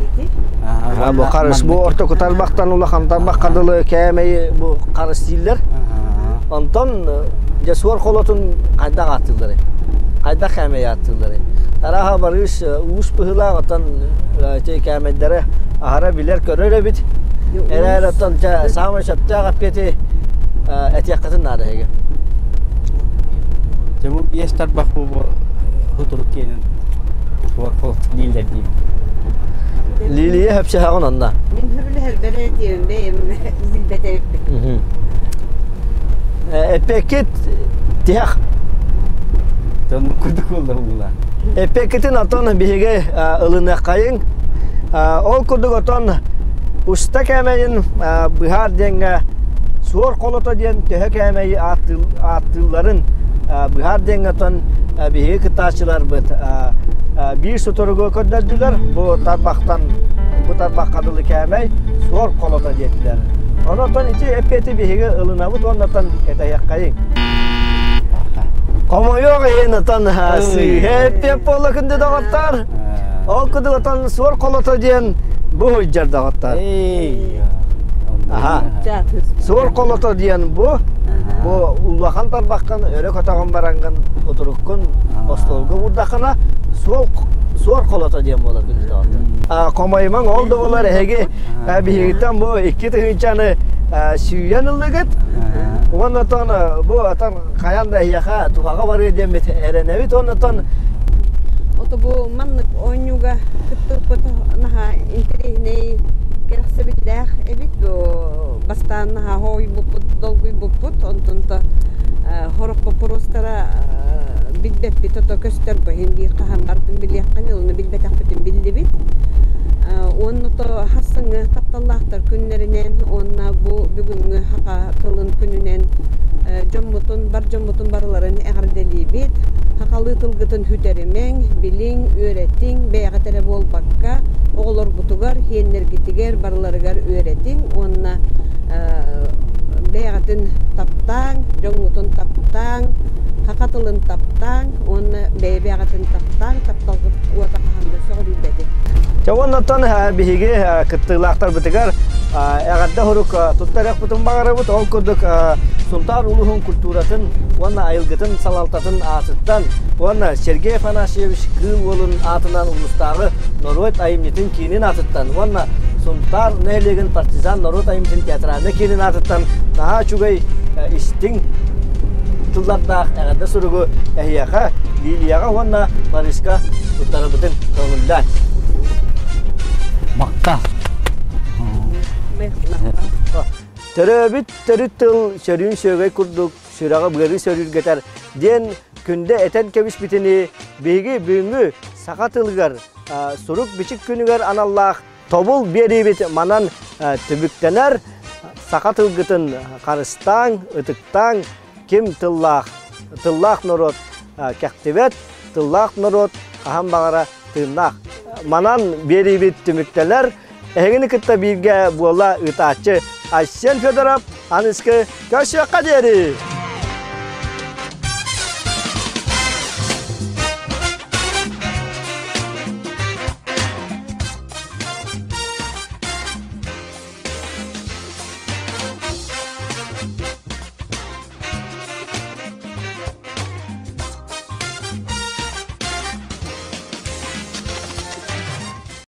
Бу харыс бу ортоку тарбахтан улахан тарбахха дылы кээмэйи бу харыс дииллэр. Онтон дьэ суор холотун хайдах ааттыылларый? Хайдах кээмэй ааттыылларый? Арааһа барыыс уус быһыылаах оттон кээмэйдэрэ аһара билэр-көрөр эбит. Эрээр оттон саамай сөптөөх эппиэти этиэххитин наада эһиги. Дьэ бу биэс тарбах бу хутурук киэнин суор холот дииллэр диим. Лилия хөпсөһөҕүн онно. Мин хөбүлэһэрбэр этиэм бэйэм билбэтэбиппин. Эппеккит тиһэх. Тон курдук буолла була. Эппеккитин отон биһиги ылыныаххайыҥ. Ол курдук отон уста кээмэйин быһаар диэҥҥэ суор холото диэн төһө кээмэйи ааттыылларын быһаар диэҥҥэ отон биһиги кыттааччыларбыт биир суторугу көрдөрдүлэр. Бу тарбахтан бу тарбахха дылы кээмэй суор холото диэтилэр. Онон ити эппиэти биһиги ылынабыт уоннатан кэтэһиэххэйиҥ. Хомойуох иһин отон сыыһа эппиэт буолла күндү доҕоттор. Ол курдук отон суор холото диэн бу сылдьар доҕоттор. Аха. Суор холото диэн бу бу улахан тарбаххын өрө көтөҕөн бараҥҥын утуруккун остуолга уурдаххына суол суор холото диэн буолар күндү доҕоттор. Хомойумаҥ ол да буолар эһиги биһигиттэн бу 2 тыһыынчаны сүүйэн ыллыгыт. Уонна бу отон хайан да эһиэхэ туһаҕа барыа диэммит эрэнэбит. Уонна Ото бу маннык оонньууга кыттыппыт наһаа интэриэһинэй кэрэхсэбиллээх эбит. Бастаан наһаа хоойбуппут, долгуйбуппут, онтон то хорох боппуруостара билбэппит ото көстөр быһын биир хаһан бардын билиэххин, оны билбэтэхпитин биллибит. Уонна то хассыҥҥы тапталлаахтар күннэринэн уонна бу бүгүҥҥү хаха тылын күнүнэн дьоммутун, бар дьоммутун барыларын эҕэрдэлиибит. Хахалыы тылгытын хүтэримэҥ, билиҥ, үөрэтиҥ, бэйэҕит эрэ буолбакка, оҕолоргутугар, һиэннэргитигэр барыларыгар үөрэтиҥ уонна бэйэҕитин таптааҥ, дьоҥҥутун таптааҥ, хаха тылын таптааҥ уонна бэйэ-бэйэҕитин таптааҥ, тапталгыт уота хаһан да сөҕүрүйбэтин. Чэ уоннаттан биһиги кыттыылаахтарбытыгар эҕэрдэ сурук туттарыахпытын баҕарабыт. Ол курдук Сунтаар улууһун культуратын уонна айылгытын салалтатын аатыттан уонна Сергей Афанасьевич Кыыл Уолун аатынан улуустааҕы норуот айымньытын киинин аатыттан уонна Сунтаар нэһилиэгин партизан норуот айымньытын театральнай киинин аатыттан наһаа үчүгэй истиҥ тыллардаах эҕэрдэ суругу эһиэхэ Лилияҕа уонна Бориска туттарабытын көҥүллээн. Макка. Төрөөбүт төрүт тыл сөрүүн сүөгэй курдук сүрэҕи быары сөрүүргэтэр диэн күндэ этэн кэбиспитини биһиги бүгүҥҥү саха тылыгар сурук-бичик күнүгэр аналлаах тобул биэриибит манан түмүктэнэр. Саха тылгытын харыстааҥ, ытыктааҥ, ким тыллаах, тыллаах норуот кэхтибэт, тыллаах норуот хаһан баҕара тыыннаах. Манан биэриибит түмүктэнэр. Эһигини кытта бииргэ буола ыытааччы Айсен Федоров аныскы көрсүөххэ диэри!